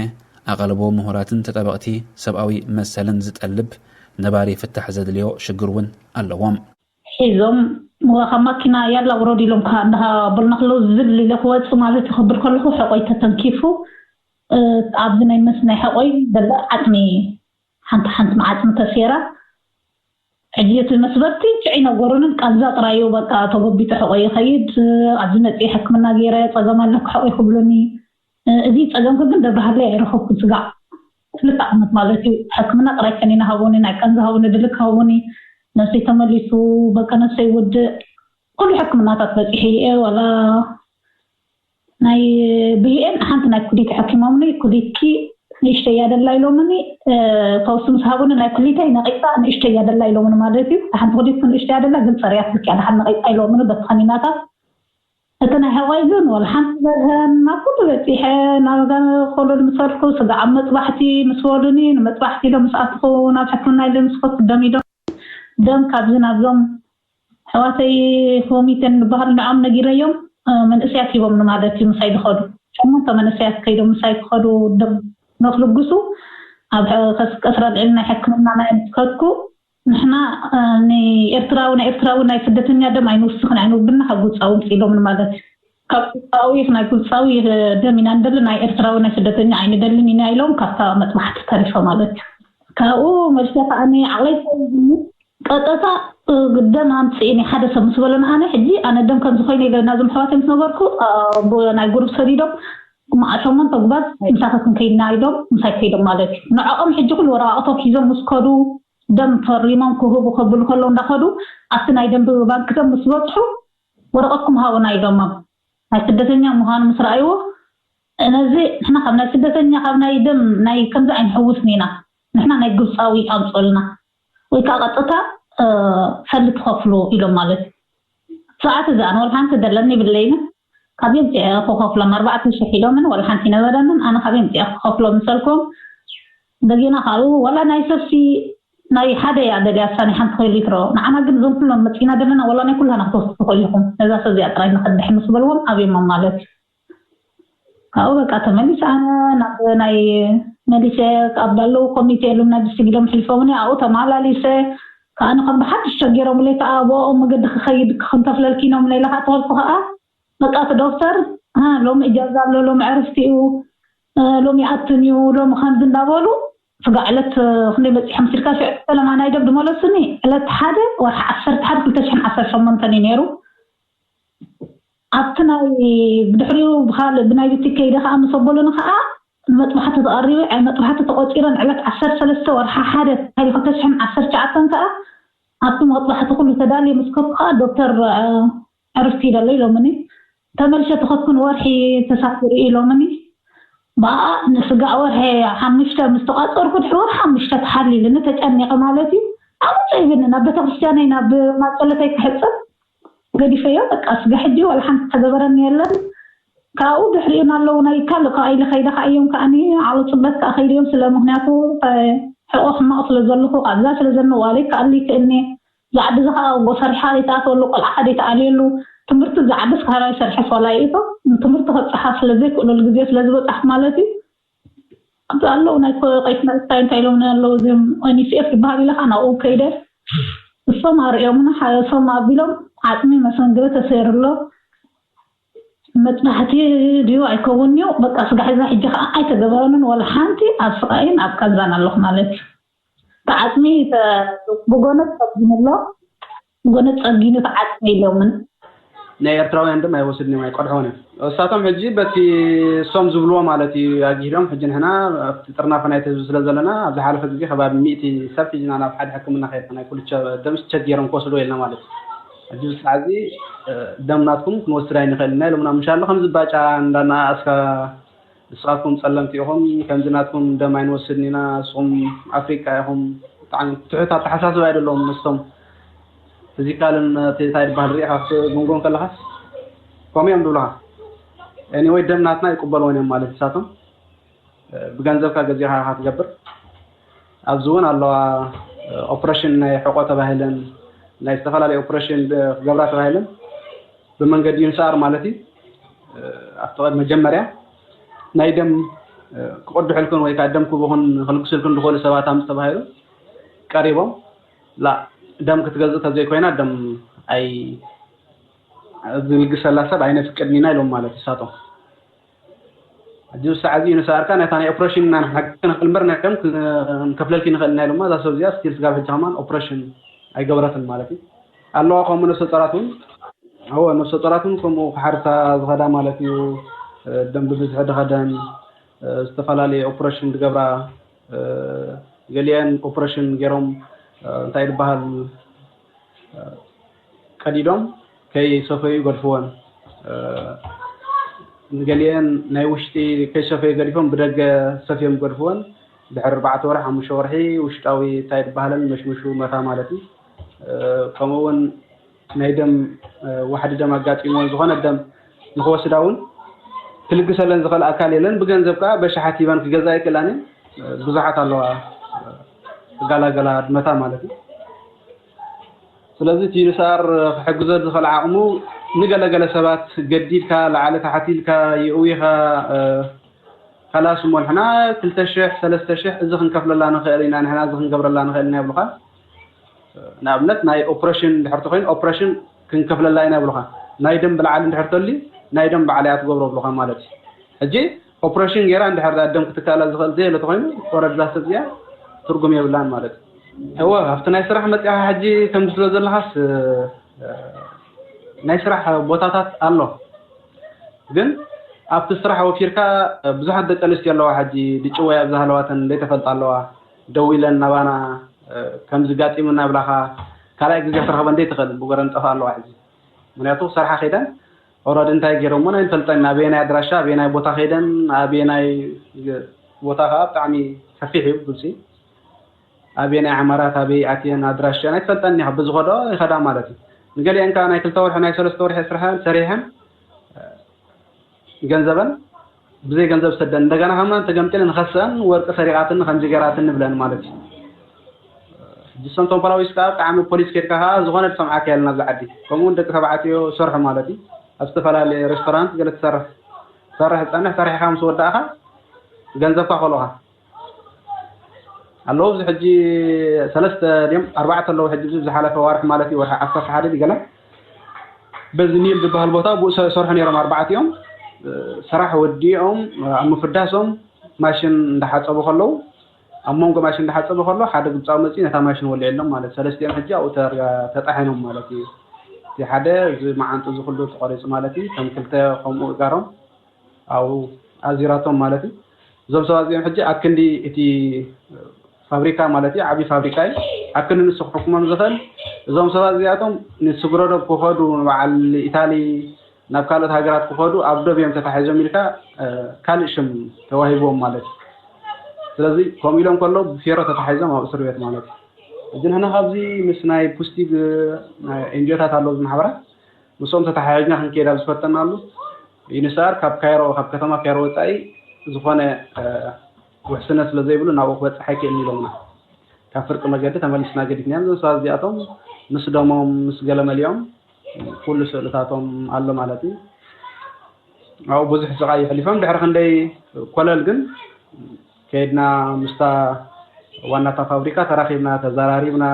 ኣቓልቦ ምሁራትን ተጣበቕቲ ሰብኣዊ መሰልን ዝጠልብ ነባሪ ፍታሕ ዘድልዮ ሽግር እውን ኣለዎም። ሒዞም ካብ ማኪና ያላ ውረዱ ኢሎም ከዓ እንዳበሉና ከለዉ ዝል ኢለ ክወፅእ ማለት ይኸብር ከለኹ ሕቆይ ተተንኪፉ ኣብዚ ናይ መስናይ ሕቆይ ደላ ዓፅሚ ሓንቲ ሓንቲ መዓፅሚ ተሴራ ሕጂ እቲ መስበርቲ ሽዑ ይነገሩንን ቃንዛ ጥራዩ በቃ ተጎቢጡ ሕቆይ ይኸይድ ኣብዚ መፅእ ሕክምና ገይረ ፀገም ኣለኪ ሕቆይ ክብሉኒ እዚ ፀገምኪ ግን ደብረሃለይ ኣይረኸብኩን ስጋዕ ክልተ ዓመት ማለት እዩ ሕክምና ጥራይ ከኒና ሃቡኒ ናይ ቃንዛ ሃቡኒ ድልክ ሃቡኒ ነብሰይ ተመሊሱ በቃ ነብሰይ ውድእ ኩሉ ሕክምናታት በፂሐ እየ ዋላ ናይ ብሄኤን ሓንቲ ናይ ኩሊት ሓኪሞምኒ ኩሊትኪ ንእሽተይ እያ ደላ ኢሎምኒ ፈውሲ ምስ ሃቡኒ ናይ ኩሊተይ ነቂፃ ንእሽተይ እያ ደላ ኢሎምኒ ማለት እዩ ሓንቲ ኩሊትኪ ንእሽተይ እያ ደላ ግን ፀርያትልኪ እያ ደሓን ነቂፃ ኢሎምኒ በቲ ከኒናታት እቲ ናይ ሕቆይ ግን ወላ ሓንቲ በርሀን ናብ ኩሉ በፂሐ ናብ ኮሎን ምሰልኩ ስጋዕ ኣብ መፅባሕቲ ምስ በሉኒ ንመፅባሕቲ ኢሎም ምስ ኣትኹ ናብ ሕክምና ኢለ ምስ ከድኩ ደም ኢሎም ደም ካብዚ ናብዞም ኣሕዋተይ ሆሚተን ዝበሃሉ ንዖም ነጊረዮም መንእሰያት ሂቦምኒ ማለት እዩ ምሳይ ዝኸዱ ሸሞንተ መንእሰያት ከይዶም ምሳይ ክኸዱ ደም ነክልግሱ ኣብ ከስቀስራ ልዕሊ ናይ ሕክምና ናይ ምስ ከድኩ ንሕና ንኤርትራዊ ናይ ኤርትራዊ ናይ ስደተኛ ደም ኣይንውስኽን ኣይንውብና ካብ ግብፃዊ ምፅ ኢሎምኒ ማለት እዩ ካብ ግብፃዊ ናይ ግብፃዊ ደም ኢና ንደሊ ናይ ኤርትራዊ ናይ ስደተኛ ኣይንደልን ኢና ኢሎም ካብታ መፅባሕቲ ተሪፈ ማለት እዩ ካብኡ መልሰ ከዓ ዓቕለይ ቀጠታ ደም ኣምፅእኒ ሓደ ሰብ ምስ በሎ ንኣነ ሕጂ ኣነ ደም ከምዚ ኮይነ ኢለ ናዞም ኣሕዋተይ ምስ ነገርኩ ናይ ጉሩብ ሰዲዶም እሞ ሸሞንተ ጉባዝ ምሳኺ ክንከይድና ኢሎም ምሳይ ከይዶም ማለት እዩ ንዕኦም ሕጂ ኩሉ ወረቃቅቶም ሒዞም ምስ ከዱ ደም ፈሪሞም ክህቡ ከብሉ ከለዉ እንዳኸዱ ኣብቲ ናይ ደም ባንክ ደም ምስ በፅሑ ወረቐትኩም ሃቡና ኢሎሞም። ናይ ስደተኛ ምዃኑ ምስ ረኣይዎ ነዚ ንሕና ካብ ናይ ስደተኛ ካብ ናይ ደም ናይ ከምዚ ኣይንሕውስን ኢና፣ ንሕና ናይ ግብፃዊ ኣምፅኡልና ወይ ከዓ ቀጥታ ፈሊ ትኸፍሉ ኢሎም ማለት እዩ። ሰዓት እዚ ኣነ ወላ ሓንቲ ዘለኒ ይብለይን፣ ካብዮም ፅአ ክኸፍሎም ኣርባዕተ ሽሕ ኢሎምን ወላ ሓንቲ ነበረንን። ኣነ ካብዮም ፅአ ክኸፍሎም ምሰልኩም እንደገና ካልኡ ወላ ናይ ሰብሲ ናይ ሓደ እያ ደልያ እሳ ናይ ሓንቲ ኪሎ ሊትሮ። ንዓና ግን እዞም ኩሎም መፂና ዘለና ወላ ናይ ኩላና ክትወስዱ ትኽእሉ ኢኹም፣ ነዛ ሰብ እዚኣ ጥራይ ንኸድሕ ምስ በልዎም ኣብዮሞም ማለት እዩ። ካብኡ በቃ ተመሊሰ ኣነ ናብ ናይ መሊሰ ኣብ ዳለው ኮሚቴ የሉም ናይ ብስጊሎም ሕልፎምኒ ኣብኡ ተማላሊሰ ከኣነ ከም ብሓድሽ ሸጊሮምለይ ከዓ ብኦም መገዲ ክኸይድ ክንከፍለልኪ ኢሎም ለይለ ከዓ ተበልኩ ከዓ በቃ እቲ ዶክተር ሎሚ እጃዛ ኣሎ ሎሚ ዕርፍቲ እዩ ሎሚ ኣትን እዩ ሎሚ ከምዚ እንዳበሉ ስጋ ዕለት ክንደይ በፂሖም ስልካ ሽዑ ፈለማ ናይ ደብ ድመለሱኒ ዕለት ሓደ ወርሒ ዓሰርተ ሓደ ክልተ ሽሕን ዓሰርተ ሸሞንተን እዩ ነይሩ ኣብቲ ናይ ብድሕሪኡ ብካልእ ብናይ ቤት ከይደ ከዓ ምስ ኣበሉኒ ከዓ ንመጥባሕቲ ተቐሪበ መጥባሕቲ ተቆፂረን ዕለት ዓሰርተ ሰለስተ ወርሓ ሓደ ናይ ክልተ ሽሕን ዓሰርተ ትሽዓተን ከዓ ኣብቲ መጥባሕቲ ኩሉ ተዳልየ ምስ ከድኩ ከዓ ዶክተር ዕርፍቲ ኢለሎ ኢሎምኒ ተመልሸ ተኸድኩ ንወርሒ ተሳፊሩ ኢሎምኒ ብኣ ንስጋእ ወርሒ ሓሙሽተ ምስ ተቋፀርኩ ድሕሪ ወርሒ ሓሙሽተ ተሓሊልኒ ተጨኒቐ ማለት እዩ ኣብኡ ፀይብኒ ናብ ቤተክርስትያነይ ናብ ማፀለተይ ክሕፅብ ገዲፈዮ በቃ ስጋ ሕጂ ዋላ ሓንቲ ተገበረኒ የለን ካብኡ ድሕሪኡ ናለው ናይ ካልእ ከዓ ኢለ ከይደ ከዓ እዮም ከዓኒ ዓሉ ፅበት ከዓ ከይደ እዮም ስለ ምክንያቱ ሕቆ ሕማቕ ስለ ዘለኹ ካብዛ ስለ ዘነዋለይ ከኣሉ ይክእልኒ እዛ ዓዲ እዚ ከዓ ጎ ሰሪሓ ዘይተኣተወሉ ቆልዓ ከዓ ዘይተኣልየሉ ትምህርቲ እዛ ዓዲ ስካራዊ ሰርሐ ሶላ ይእቶ ትምህርቲ ከብፅሓ ስለ ዘይክእለሉ ግዜ ስለ ዝበፃሕ ማለት እዩ ኣብዚ ኣለዉ ናይ ቆይትና እንታይ እንታይ ኢሎም ኣለዉ እዚም ኦኒሲኤፍ ዝበሃል ኢለ ከዓ ናብኡ ከይደ እሶም ኣርእዮምና ሓረሶም ኣቢሎም ዓፅሚ መሰንግሪ ተሰይሩ ኣሎ መፅናሕቲ ድዩ ኣይከውን እዩ በቃ ስጋ ሒዛ ሕጂ ከዓ ኣይተገበረንን ወላ ሓንቲ ኣብ ስቃይን ኣብ ቃንዛን ኣለኹ ማለት እዩ ተዓፅሚ ብጎነት ፀጊኑ ኣሎ ብጎነት ፀጊኑ ተዓፅሚ ኢሎምን ናይ ኤርትራውያን ድማ ኣይወስድን እዮም ኣይቀድሕዎን እዮም እሳቶም ሕጂ በቲ እሶም ዝብልዎ ማለት እዩ ኣግሂዶም ሕጂ ንሕና ኣብቲ ጥርናፈ ናይቲ ህዝቢ ስለ ዘለና ኣብ ዝሓለፈ ግዜ ከባቢ ሚእቲ ሰብ ሒዝና ናብ ሓደ ሕክምና ከይድና ናይ ኩሉ ደምስ ቸክ ገይሮም ክወስድዎ ኢልና ማለት እዩ ሕጂ ብሳዕ እዚ ደም ናትኩም ክንወስድ ኣይንኽእል እና ኢሎምና ምሻሎ ከምዚ ባጫ እንዳናኣስካ ንስኻትኩም ጸለምቲ ኢኹም፣ ከምዚ ናትኩም ደም ኣይንወስድን ኢና፣ ንስኹም ኣፍሪቃ ኢኹም። ብጣዕሚ ትሑት ኣተሓሳስባ እዩ ዘለዎም ምስቶም ፊዚካልን እቲ እንታይ ዝበሃል ሪኢኻ ክትግምግሞም ከለኻስ ከምኡ እዮም ዝብሉኻ። ኤኒወይ ደም ናትና ይቅበልዎን እዮም ማለት ንሳቶም ብገንዘብካ ገዚእኻ ኢኻ ትገብር። ኣብዚ እውን ኣለዋ ኦፕሬሽን ናይ ሕቆ ተባሂለን ናይ ዝተፈላለዩ ኦፕሬሽን ክገብራ ተባሂለን ብመንገዲ ዩንስኣር ማለት እዩ ኣብቲ መጀመርያ ናይ ደም ክቕድሑልክን ወይ ከዓ ደም ክቡኽን ክልግሱልክን ዝኽእሉ ሰባት ኣምፅ ተባሂሉ ቀሪቦም ላ ደም ክትገዝእ ተዘይኮይና ደም ኣይ ዝልግሰላ ሰብ ኣይነፍቅድን ኢና ኢሎም ማለት እሳቶም ሕጂ ሳዕ እዚ ንስኣርካ ነታ ናይ ኦፕሬሽን ኢና ንሓግዝኪ ንኽእል እምበር ናይ ደም ክንከፍለልኪ ንኽእል ኢና ኢሎማ እዛ ሰብ እዚኣ ስቲል ስጋብ ሕጂ ከማን ኦፕሬሽን ኣይገበረትን ማለት እዩ ኣለዋ ከምኡ ነፍሰ ጾራት እውን እወ ነፍሰ ጾራት እውን ከምኡ ክሓርሳ ዝኸዳ ማለት እዩ ደም ብብዝሒ ድኸደን ዝተፈላለየ ኦፕሬሽን ዝገብራ ገሊአን ኦፕሬሽን ገይሮም እንታይ ዝበሃል ቀዲዶም ከይሰፈዩ ይገድፍወን። ንገሊአን ናይ ውሽጢ ከይሰፈዩ ገዲፎም ብደገ ሰፍዮም ይገድፍወን። ድሕሪ ኣርባዕተ ወርሒ ሓሙሽተ ወርሒ ውሽጣዊ እንታይ ዝበሃለን መሽምሹ መታ ማለት እዩ። ከምኡ እውን ናይ ደም ዋሕዲ ደም ኣጋጢምወን ዝኾነ ደም ንክወስዳ እውን ክልግሰለን ዝኽእል ኣካል የለን። ብገንዘብ ከዓ በሽሓት ሂበን ክገዝኣ ይክእላን እየን። ብዙሓት ኣለዋ ክገላገላ ድመታ ማለት እዩ። ስለዚ እቲ ዩንስኣር ክሕግዘ ዝኽእል ዓቕሙ ንገለገለ ሰባት ገዲድካ ላዕሊ ታሕቲ ኢልካ የእዊኻ ከላስ እሞ ንሕና ክልተ ሽሕ ሰለስተ ሽሕ እዚ ክንከፍለላ ንኽእል ኢና ንሕና እዚ ክንገብረላ ንኽእል ኢና ይብሉኻ ንኣብነት ናይ ኦፕሬሽን ድሕር ተኮይኑ ኦፕሬሽን ክንከፍለላ ኢና ይብሉኻ ናይ ደም ብላዕሊ እንድሕር ተልዩ ናይ ደም ባዕላ እያ ትገብሮ ይብሉኻ ማለት እዩ ሕጂ ኦፕሬሽን ጌራ እንድሕር ደም ክትከኣላ ዝኽእል ዘየለ ተኮይኑ ወረድ እዛ ሰብ እዚኣ ትርጉም የብላን ማለት እዩ እወ ኣብቲ ናይ ስራሕ መፂኻ ሕጂ ከምዚ ትብሎ ዘለኻስ ናይ ስራሕ ቦታታት ኣሎ ግን ኣብቲ ስራሕ ወፊርካ ብዙሓት ደቂ ኣንስትዮ ኣለዋ ሕጂ ድጭወይ ኣብዛ ሃለዋተን ዘይተፈልጣ ኣለዋ ደው ኢለን ናባና ከምዚ ጋጢሙና ብላኻ ካልኣይ ግዜ ክትረኽበን ዘይትኽእል ብገረን ጠፋ ኣለዋ ሕጂ። ምክንያቱ ክሰርሓ ከይደን ኦረዲ እንታይ ገይሮምዎን ኣይንፈልጠን። ኣበየናይ ኣድራሻ ኣበየናይ ቦታ ከይደን ኣበየናይ ቦታ ከዓ ብጣዕሚ ሰፊሕ እዩ ግብፂ። ኣበየናይ ዓማራት ኣበይ ኣትየን ኣድራሽተን ኣይትፈልጠን እኒኻ ብዝኸዶ ይኸዳ ማለት እዩ። ንገሊአን ከዓ ናይ ክልተ ወርሒ ናይ ሰለስተ ወርሒ ስርሐን ሰሪሐን ገንዘበን ብዘይ ገንዘብ ሰደን እንደገና ከማን ተገምጢለን ንኸሰን ወርቂ ሰሪቓትኒ ከምዚ ገይራትኒ ብለን ማለት እዩ። ሕጂ ሰንቶም ፖላዊስ ከዓ ብጣዕሚ ፖሊስ ኬድካ ከዓ ዝኾነ ትሰምዓካ የለና ኣብዚ ዓዲ። ከምኡ እውን ደቂ ተባዕትዮ ይሰርሑ ማለት እዩ። ኣብ ዝተፈላለየ ሬስቶራንት ገለ ትሰርሕ ትሰርሕ ትፀንሕ ሰሪሕካ ምስ ወዳእኻ ገንዘብካ ከልኦኻ ኣለዉ። እዚ ሕጂ ሰለስተ ድዮም ኣርባዕተ ኣለዉ። ሕጂ እዚ ዝሓለፈ ዋርሒ ማለት እዩ ወርሒ ዓሰርተ ሓደ ድዩ ገለ በዚ ኒል ዝበሃል ቦታ ብኡ ሰ- ይሰርሑ ነይሮም ኣርባዕቲኦም። ስራሕ ወዲኦም ኣብ ምፍዳሶም ማሽን እንዳሓፀቡ ከለዉ ኣብ መንጎ ማሽን እንዳሓፀቡ ከሎ ሓደ ግብፃዊ መፅኡ ነታ ማሽን ወሊዕሎም ማለት ሰለስቲኦም ሕጂ ኣብኡ ተር- ተጣሒኖም ማለት እዩ። እቲ ሓደ እዚ መዓንጡ እዚ ኩሉ ተቆሪፁ ማለት እዩ። ከም ክልተ ከምኡ እጋሮም ኣብኡ ኣዚራቶም ማለት እዩ። እዞም ሰባት እዚኦም ሕጂ ኣክንዲ እቲ ፋብሪካ ማለት እዩ ዓብዪ ፋብሪካ እዩ። ኣክንዲ ንሱ ክሕኩሞም ዝኽእል እዞም ሰባት እዚኣቶም ንስግረዶብ ክኸዱ ንበዓል ኢታሊ ናብ ካልኦት ሃገራት ክኸዱ ኣብ ዶብ እዮም ተታሒዞም ኢልካ ካልእ ሽም ተዋሂብዎም ማለት እዩ። ስለዚ ከምኡ ኢሎም ከሎ ብፌሮ ተታሒዞም ኣብ እስር ቤት ማለት እዩ። እዚ ንሕና ካብዚ ምስ ናይ ፑስቲግ ኤንጂኦታት ኣለዉ ማሕበራት ምስኦም ተተሓሒዝና ክንከይድ ኣብ ዝፈተናሉ ዩኒሳር ካብ ካይሮ ካብ ከተማ ካይሮ ወፃኢ ዝኾነ ውሕስነት ስለ ዘይብሉ ናብኡ ክበፅሕ ኣይክእልን ኢሎምና። ካብ ፍርቂ መገዲ ተመሊስና ገዲፍናዮም። እዞም ሰባት እዚኣቶም ምስ ደሞም ምስ ገለመሊኦም ኩሉ ስእልታቶም ኣሎ ማለት እዩ። ኣብኡ ብዙሕ ስቓይ የሕሊፎም ድሕሪ ክንደይ ኮለል ግን ከይድና ምስታ ዋናታ ፋብሪካ ተራኺብና ተዘራሪብና።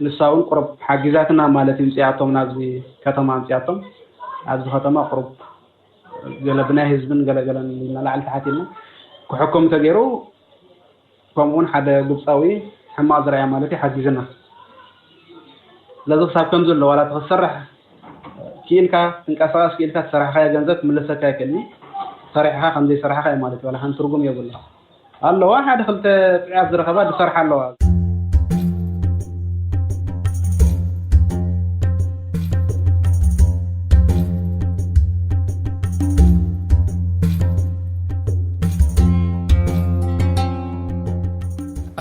ንሳ እውን ቁሩብ ሓጊዛትና ማለት እዩ። ምፅኣቶም ናብዚ ከተማ ምፅኣቶም ኣብዚ ከተማ ቁሩብ ገለ ብናይ ህዝብን ገለገለን ኢልና ላዕሊ ተሓቲልና ክሕኩም ተገይሩ ከምኡ እውን ሓደ ግብፃዊ ሕማቕ ዝረኣያ ማለት እዩ ሓጊዝና። ስለዚ ክሳብ ከምዚ ኣሎ ዋላ እቲ ክትሰርሕ ክኢልካ ትንቀሳቐስ ክኢልካ ዝሰራሕኻዮ ገንዘብ ክምለሰካ ኣይክእልን። ሰሪሕኻ ከም ዘይሰራሕኻ እዩ ማለት እዩ። ዋላ ሓንቲ ትርጉም የብሉ። ኣለዋ ሓደ ክልተ ጥዕያት ዝረኸባ ዝሰርሓ ኣለዋ።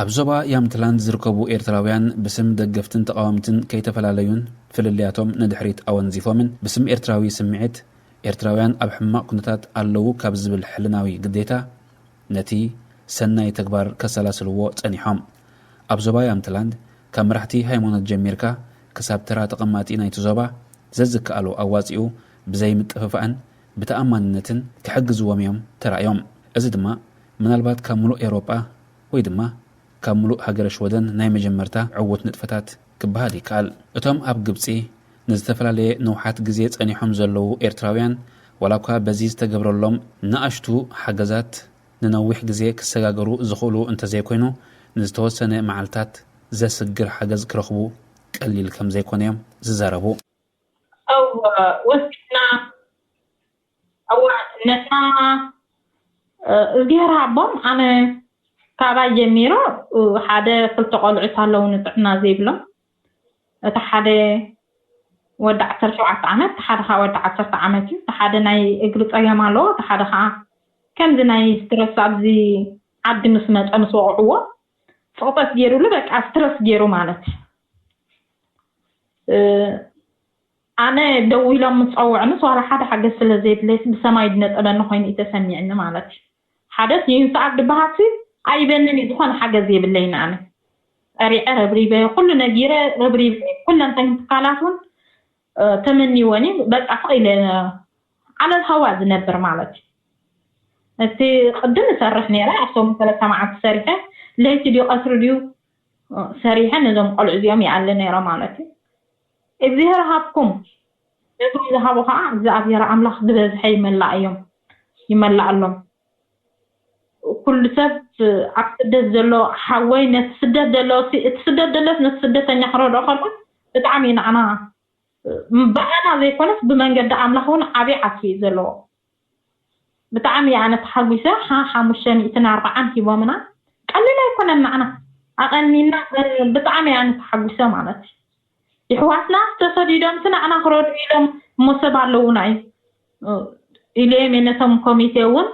ኣብ ዞባ ያምትላንድ ዝርከቡ ኤርትራውያን ብስም ደገፍትን ተቓወምትን ከይተፈላለዩን ፍልልያቶም ንድሕሪት ኣወንዚፎምን ብስም ኤርትራዊ ስምዒት ኤርትራውያን ኣብ ሕማቕ ኩነታት ኣለዉ ካብ ዝብል ሕልናዊ ግዴታ ነቲ ሰናይ ተግባር ከሰላስልዎ ጸኒሖም። ኣብ ዞባ ያምትላንድ ካብ መራሕቲ ሃይማኖት ጀሚርካ ክሳብ ተራ ተቐማጢ ናይቲ ዞባ ዘዝከኣሎ ኣዋጺኡ ብዘይ ምጥፍፋእን ብተኣማንነትን ክሕግዝዎም እዮም ተራእዮም። እዚ ድማ ምናልባት ካብ ምሉእ ኤውሮጳ ወይ ድማ ካብ ምሉእ ሃገረ ሽወደን ናይ መጀመርታ ዕዉት ንጥፈታት ክበሃል ይከኣል። እቶም ኣብ ግብጺ ንዝተፈላለየ ነውሓት ግዜ ጸኒሖም ዘለዉ ኤርትራውያን ዋላ እኳ በዚ ዝተገብረሎም ንኣሽቱ ሓገዛት ንነዊሕ ግዜ ክሰጋገሩ ዝኽእሉ እንተዘይኮይኑ ንዝተወሰነ መዓልታት ዘስግር ሓገዝ ክረኽቡ ቀሊል ከም ዘይኮነ እዮም ዝዛረቡ። أو وسعنا أو ነትና እግዚኣብሔር ኣቦም ኣነ ካባይ ጀሚሩ ሓደ ክልተ ቆልዑት ኣለውኒ ጥዕና ዘይብሎም እቲ ሓደ ወዲ ዓሰርተ ሸውዓተ ዓመት እቲ ሓደ ከዓ ወዲ ዓሰርተ ዓመት እዩ እቲ ሓደ ናይ እግሪ ፀገም ኣለዎ እቲ ሓደ ከዓ ከምዚ ናይ ስትረስ ኣብዚ ዓዲ ምስ መፀ ምስ ወቕዕዎ ፅቕጠት ገይሩሉ በቃ ስትረስ ገይሩ ማለት ኣነ ደዊሎም ምስ ፀውዕንስ ዋላ ሓደ ሓገዝ ስለ ዘይብለይስ ብሰማይ ዝነጠበኒ ኮይኑ እዩ ተሰሚዕኒ ማለት እዩ። ሓደስ ዩንስኣር ዝበሃልሲ ኣይበንን እዩ ዝኾነ ሓገዝ የብለይን ኣነ ፀሪዐ ረብሪበ ኩሉ ነጊረ ረብሪበ ኩለንተን ትካላት እውን ተመኒወን እዩ በቃ ስቕ ኢለ ዓለል ሃዋ ዝነብር ማለት እዩ። እቲ ቅድም እሰርሕ ነይረ ኣብቶም ሰለስተ መዓልቲ ሰሪሐ ለይቲ ድዩ ቀትሪ ድዩ ሰሪሐ ነዞም ቆልዑ እዚኦም ይኣሊ ነይረ ማለት እዩ። እግዚኣብሔር ሃብኩም ነቶም ዝሃቡ ከዓ እግዚኣብሔር ኣምላኽ ዝበዝሐ ይመላእዮም ይመላእሎም። ኩሉ ሰብ ኣብ ስደት ዘሎ ሓወይ ነቲ ስደት ዘሎ እቲ ስደት ዘለስ ነቲ ስደተኛ ክረድኦ ከሎ ብጣዕሚ ንዓና ብኣና ዘይኮነስ ብመንገዲ ኣምላኽ እውን ዓብዪ ዓስቢ እዩ ዘለዎ። ብጣዕሚ እየ ኣነ ተሓጒሰ ሓ ሓሙሽተ ሚእትን ኣርባዓን ሂቦምና ቀሊል ኣይኮነን ንዓና ኣቐኒና። ብጣዕሚ እያ ንተሓጉሰ ማለት እዩ። ይሕዋትና ተሰዲዶም ንዓና ክረድኡ ኢሎም እሞ ሰብ ኣለውና እዩ ኢለ እየ ነቶም ኮሚቴ እውን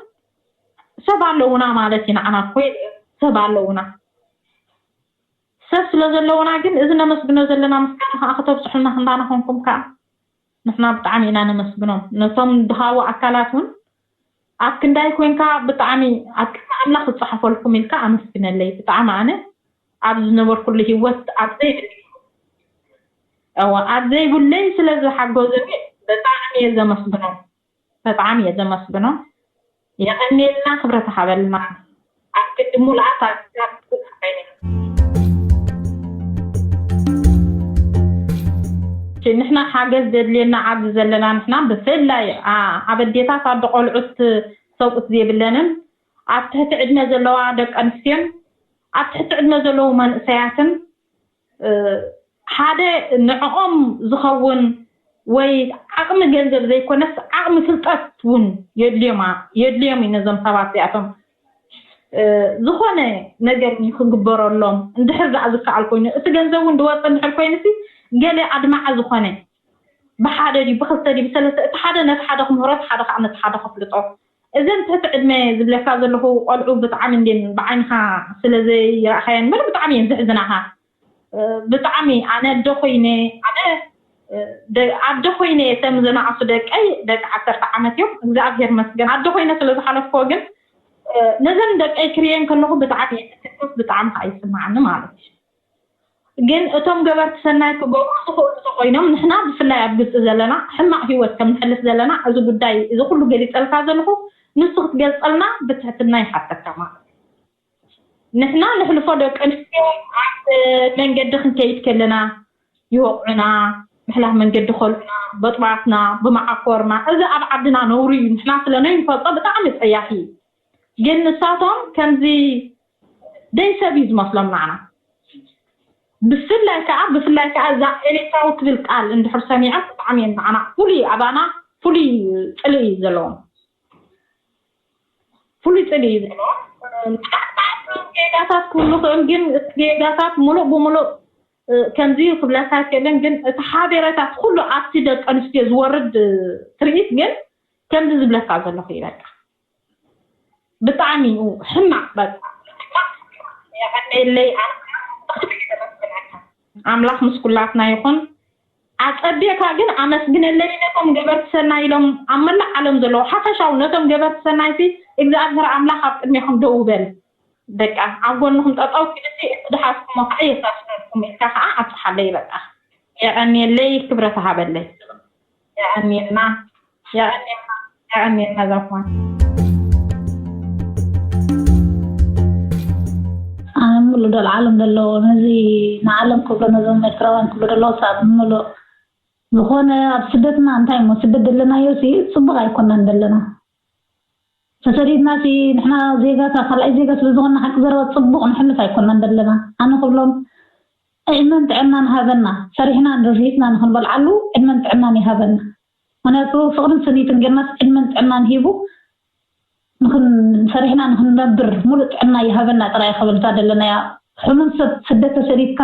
ሰብ ኣለውና ማለት እዩ። ንዓና እኮ ሰብ ኣለውና። ሰብ ስለ ዘለውና ግን እዚ ነመስግኖ ዘለና ምስጋና ከዓ ክተብፅሑልና ክንዳናኾንኩም ከዓ ንሕና ብጣዕሚ ኢና ነመስግኖም። ነቶም ድሃዊ ኣካላት እውን ኣብ ክንዳይ ኮንካ ብጣዕሚ ኣብ ቅድሚ ኣምላኽ ዝፀሓፈልኩም ኢልካ ኣመስግነለይ። ብጣዕሚ ኣነ ኣብ ዝነበርኩሉ ህይወት ኣብ ዘይብለይ እወ ኣብ ዘይብለይ ስለ ዝሓገዙኒ ብጣዕሚ እየ ዘመስግኖም። ብጣዕሚ እየ ዘመስግኖም። የቐንየልና ክብረት ሃበልና። ኣብ ግዲ ሙሉኣት ኣካላት ንሕና ሓገዝ ዘድልየና ኣብዚ ዘለና ንሕና ብፍላይ ኣብ ኣዴታት ኣዶ ቆልዑት ሰብኡት ዘይብለንን ኣብ ትሕቲ ዕድመ ዘለዋ ደቂ ኣንስትዮን ኣብ ትሕቲ ዕድመ ዘለዉ መንእሰያትን ሓደ ንዕኦም ዝኸውን ወይ ዓቕሚ ገንዘብ ዘይኮነስ ዓቕሚ ፍልጠት እውን የድልዮም የድልዮም እዩ ነዞም ሰባት እዚኣቶም። ዝኾነ ነገር ክግበረሎም እንድሕር ደኣ ዝከኣል ኮይኑ እቲ ገንዘብ እውን ድወፀ እንድሕር ኮይኑ ሲ ገለ ኣድማዒ ዝኾነ ብሓደ ድዩ ብክልተ ድዩ ብሰለስተ እቲ ሓደ ነቲ ሓደ ክምህሮ እቲ ሓደ ከዓ ነቲ ሓደ ከፍልጦ። እዘን ትሕቲ ዕድመ ዝብለካ ዘለኹ ቆልዑ ብጣዕሚ እንድን ብዓይንኻ ስለ ዘይረኣኻየን እምበር ብጣዕሚ እየን ዘሕዝናኻ። ብጣዕሚ ኣነ ኣደ ኮይነ ኣነ ኣደ ኮይነ እቶም ዝነኣሱ ደቀይ ደቂ ዓሰርተ ዓመት እዮም እግዚኣብሔር መስገን ኣደ ኮይነ ስለ ዝሓለፍኮ ግን ነዘን ደቀይ ክርየን ከለኹ ብጣዕሚ እየ ዝትከፍ ብጣዕሚ ከዓ ይስማዓኒ ማለት እዩ። ግን እቶም ገበርቲ ሰናይ ክገብሩ ዝኽእሉ ተኮይኖም ንሕና ብፍላይ ኣብ ግብፂ ዘለና ሕማቅ ሂወት ከም ንሕልፍ ዘለና እዚ ጉዳይ እዚ ኩሉ ገሊፀልካ ዘለኹ ንሱ ክትገልፀልና ብትሕትና ይሓተካ ማለት እዩ። ንሕና ንሕልፎ ደቂ ኣንስትዮ ኣብ መንገዲ ክንከይድ ከለና ይወቕዑና፣ ምሕላፍ መንገዲ ከልኡና፣ በጥባትና፣ ብመዓኮርና፣ እዚ ኣብ ዓድና ነውሪ እዩ። ንሕና ስለ ነይንፈልጦ ብጣዕሚ ጸያፊ እዩ። ግን ንሳቶም ከምዚ ደይ ሰብ እዩ ዝመስሎም ንዓና። ብፍላይ ከዓ ብፍላይ ከዓ እዛ ኤሌክትራዊ ትብል ቃል እንድሕር ሰሚዖም ብጣዕሚ እዮም ንዓና ፍሉይ ኣባና ፍሉይ ፅልኢ እዩ ዘለዎም። ፍሉይ ፅልኢ እዩ ዘለዎ። ጌጋታት ክህሉ ክእል ግን እቲ ጌጋታት ሙሉእ ብሙሉእ ከምዚ ክብለካ ኣይክእልን ግን እቲ ሓቤረታት ኩሉ ኣብቲ ደቂ ኣንስትዮ ዝወርድ ትርኢት ግን ከምዚ ዝብለካ ዘለኹ እዩ በቃ ብጣዕሚ እዩ ሕማቅ በቃ የቀለየለይ ኣምላኽ ምስ ኩላትና ይኹን ኣጸቢቕካ ግን ኣመስግነለይ ነቶም ገበርቲ ሰናይ ኢሎም ኣብ መላእ ዓለም ዘለዉ ሓፈሻዊ ነቶም ገበርቲ ሰናይ ሲ እግዚኣብሔር ኣምላኽ ኣብ ቅድሜኹም ደው በል በቃ ኣብ ጎንኹም ጠጠው ኢልሲ እቲ ድሓዝኩሞ ከዓ የሳስነልኩም ኢልካ ከዓ ኣብፅሓለይ በቃ የቐንየለይ ክብረት ሃበለይ የቐንየልና የቐንየልና የቐንየልና ዛኳን ኣነ ሙሉእ ደልዓለም ዘለዎ ነዚ ንዓለም ክብሎ ነዞም ኤርትራውያን ክብሎ ደለዎ ሰብ ሙሉእ ዝኾነ ኣብ ስደትና እንታይ እሞ ስደት ደለናዮ ሲ ፅቡቅ ኣይኮናን ደለና ተሰዲድና ሲ ንሕና ዜጋታ ካልኣይ ዜጋ ስለ ዝኾንና ሓቂ ዘረባ ፅቡቅ ንሕልፍ ኣይኮናን ደለና ኣነ ክብሎም ዕድመን ጥዕናን ሃበና ሰሪሕና ርሂፅና ንክንበልዓሉ ዕድመን ጥዕናን ይሃበና ምክንያቱ ፍቅርን ስኒትን ጌርናስ ዕድመን ጥዕናን ሂቡ ንክን ሰሪሕና ንክንነብር ሙሉእ ጥዕና ይሃበና ጥራይ ክብል እታ ደለናያ ሕሙም ሰብ ስደት ተሰዲድካ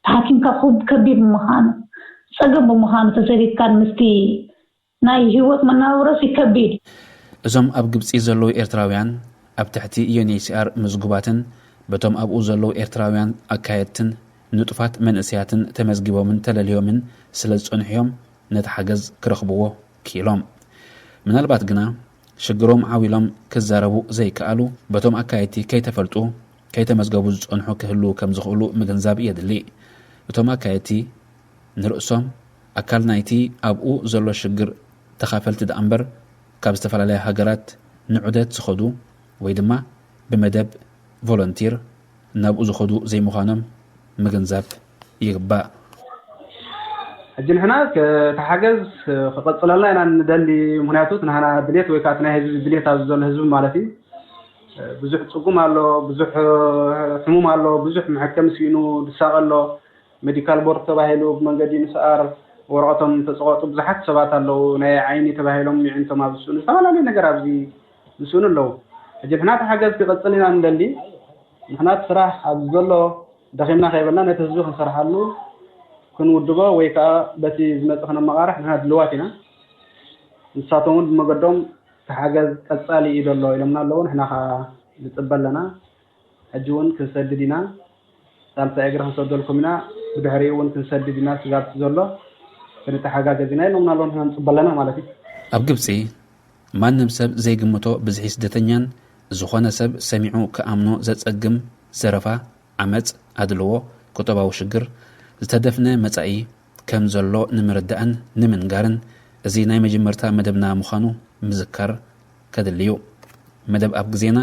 ተሓኪምካ ክብ ከቢድ ብምዃኑ ፀገም ብምዃኑ ተሰዲድካን ምስቲ ናይ ህይወት መነባብሮስ ይከቢድ እዩ። እዞም ኣብ ግብፂ ዘለዉ ኤርትራውያን ኣብ ትሕቲ ዩኤንኤችሲኣር ምዝጉባትን በቶም ኣብኡ ዘለዉ ኤርትራውያን ኣካየድትን ንጡፋት መንእሰያትን ተመዝጊቦምን ተለልዮምን ስለ ዝፀንሑ እዮም ነቲ ሓገዝ ክረኽብዎ ክኢሎም። ምናልባት ግና ሽግሮም ዓው ኢሎም ክዛረቡ ዘይከኣሉ በቶም ኣካየድቲ ከይተፈልጡ ከይተመዝገቡ ዝፀንሑ ክህልዉ ከምዝኽእሉ ምግንዛብ የድሊ። እቶም ኣካየድቲ ንርእሶም ኣካል ናይቲ ኣብኡ ዘሎ ሽግር ተኻፈልቲ ደኣምበር ካብ ዝተፈላለያ ሃገራት ንዑደት ዝኸዱ ወይ ድማ ብመደብ ቮለንቲር ናብኡ ዝኸዱ ዘይምዃኖም ምግንዛብ ይግባእ። ሕጂ ንሕና እቲ ሓገዝ ክቐፅለልና ኢና ንደሊ ምክንያቱ እቲ ናህና ድሌት ወይ ከዓ ናይ ህዝቢ ድሌት ኣብዚ ዘሎ ህዝቢ ማለት እዩ ብዙሕ ፅጉም ኣሎ ብዙሕ ሕሙም ኣሎ ብዙሕ መሐከሚ ስኢኑ ድሳቐ ኣሎ ሜዲካል ቦርድ ተባሂሉ ብመንገዲ ንስኣር ወረቐቶም ተፀቐጡ ብዙሓት ሰባት ኣለዉ ናይ ዓይኒ ተባሂሎም ይዕንቶም ኣብ ዝስእኑ ዝተፈላለዩ ነገር ኣብዚ ዝስእኑ ኣለዉ ሕጂ ንሕና እቲ ሓገዝ ክቐፅል ኢና ንደሊ ንሕና እቲ ስራሕ ኣብዚ ዘሎ ደኺምና ከይበልና ነቲ ህዝቢ ክንሰርሓሉ ክንውድቦ ወይ ከዓ በቲ ዝመፅእ ክነመቓርሕ ንሕና ድልዋት ኢና። ንሳቶም እውን ብመገዶም ተሓገዝ ቀፃሊ እዩ ዘሎ ኢሎምና ኣለዉ። ንሕና ከዓ ንፅበ ኣለና። ሕጂ እውን ክንሰድድ ኢና። ሳልሳይ እግሪ ክንሰደልኩም ኢና። ብድሕሪኡ እውን ክንሰድድ ኢና። ስጋብ ዘሎ ክንተሓጋገዝ ኢና ኢሎምና ኣለዉ። ንሕና ንፅበ ኣለና ማለት እዩ። ኣብ ግብፂ ማንም ሰብ ዘይግምቶ ብዝሒ ስደተኛን ዝኾነ ሰብ ሰሚዑ ክኣምኖ ዘጸግም ዘረፋ፣ ዓመጽ፣ ኣድልዎ፣ ቁጠባዊ ሽግር፣ ዝተደፍነ መጻኢ ከም ዘሎ ንምርዳእን ንምንጋርን እዚ ናይ መጀመርታ መደብና ምዃኑ ምዝካር ከድሊ እዩ። መደብ ኣብ ግዜና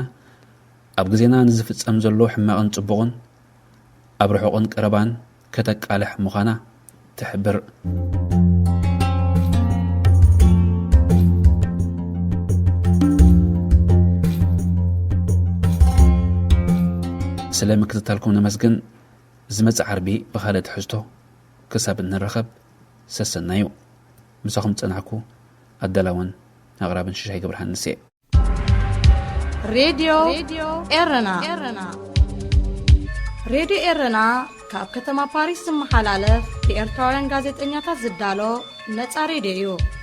ኣብ ግዜና ንዝፍጸም ዘሎ ሕማቕን ጽቡቕን ኣብ ርሑቕን ቀረባን ከተቃልሕ ምዃና ትሕብር። ስለ ምክትታልኩም ነመስግን። ዝመጽእ ዓርቢ ብኻልእ ትሕዝቶ ክሳብ እንራኸብ ሰሰናዩ። ምሳኹም ዝጸናሕኩ ኣዳላውን ኣቕራብን ሽሻይ ገብረሃንስ እየ። ሬድዮ ኤረና። ሬድዮ ኤረና ካብ ከተማ ፓሪስ ዝመሓላለፍ ብኤርትራውያን ጋዜጠኛታት ዝዳሎ ነጻ ሬድዮ እዩ።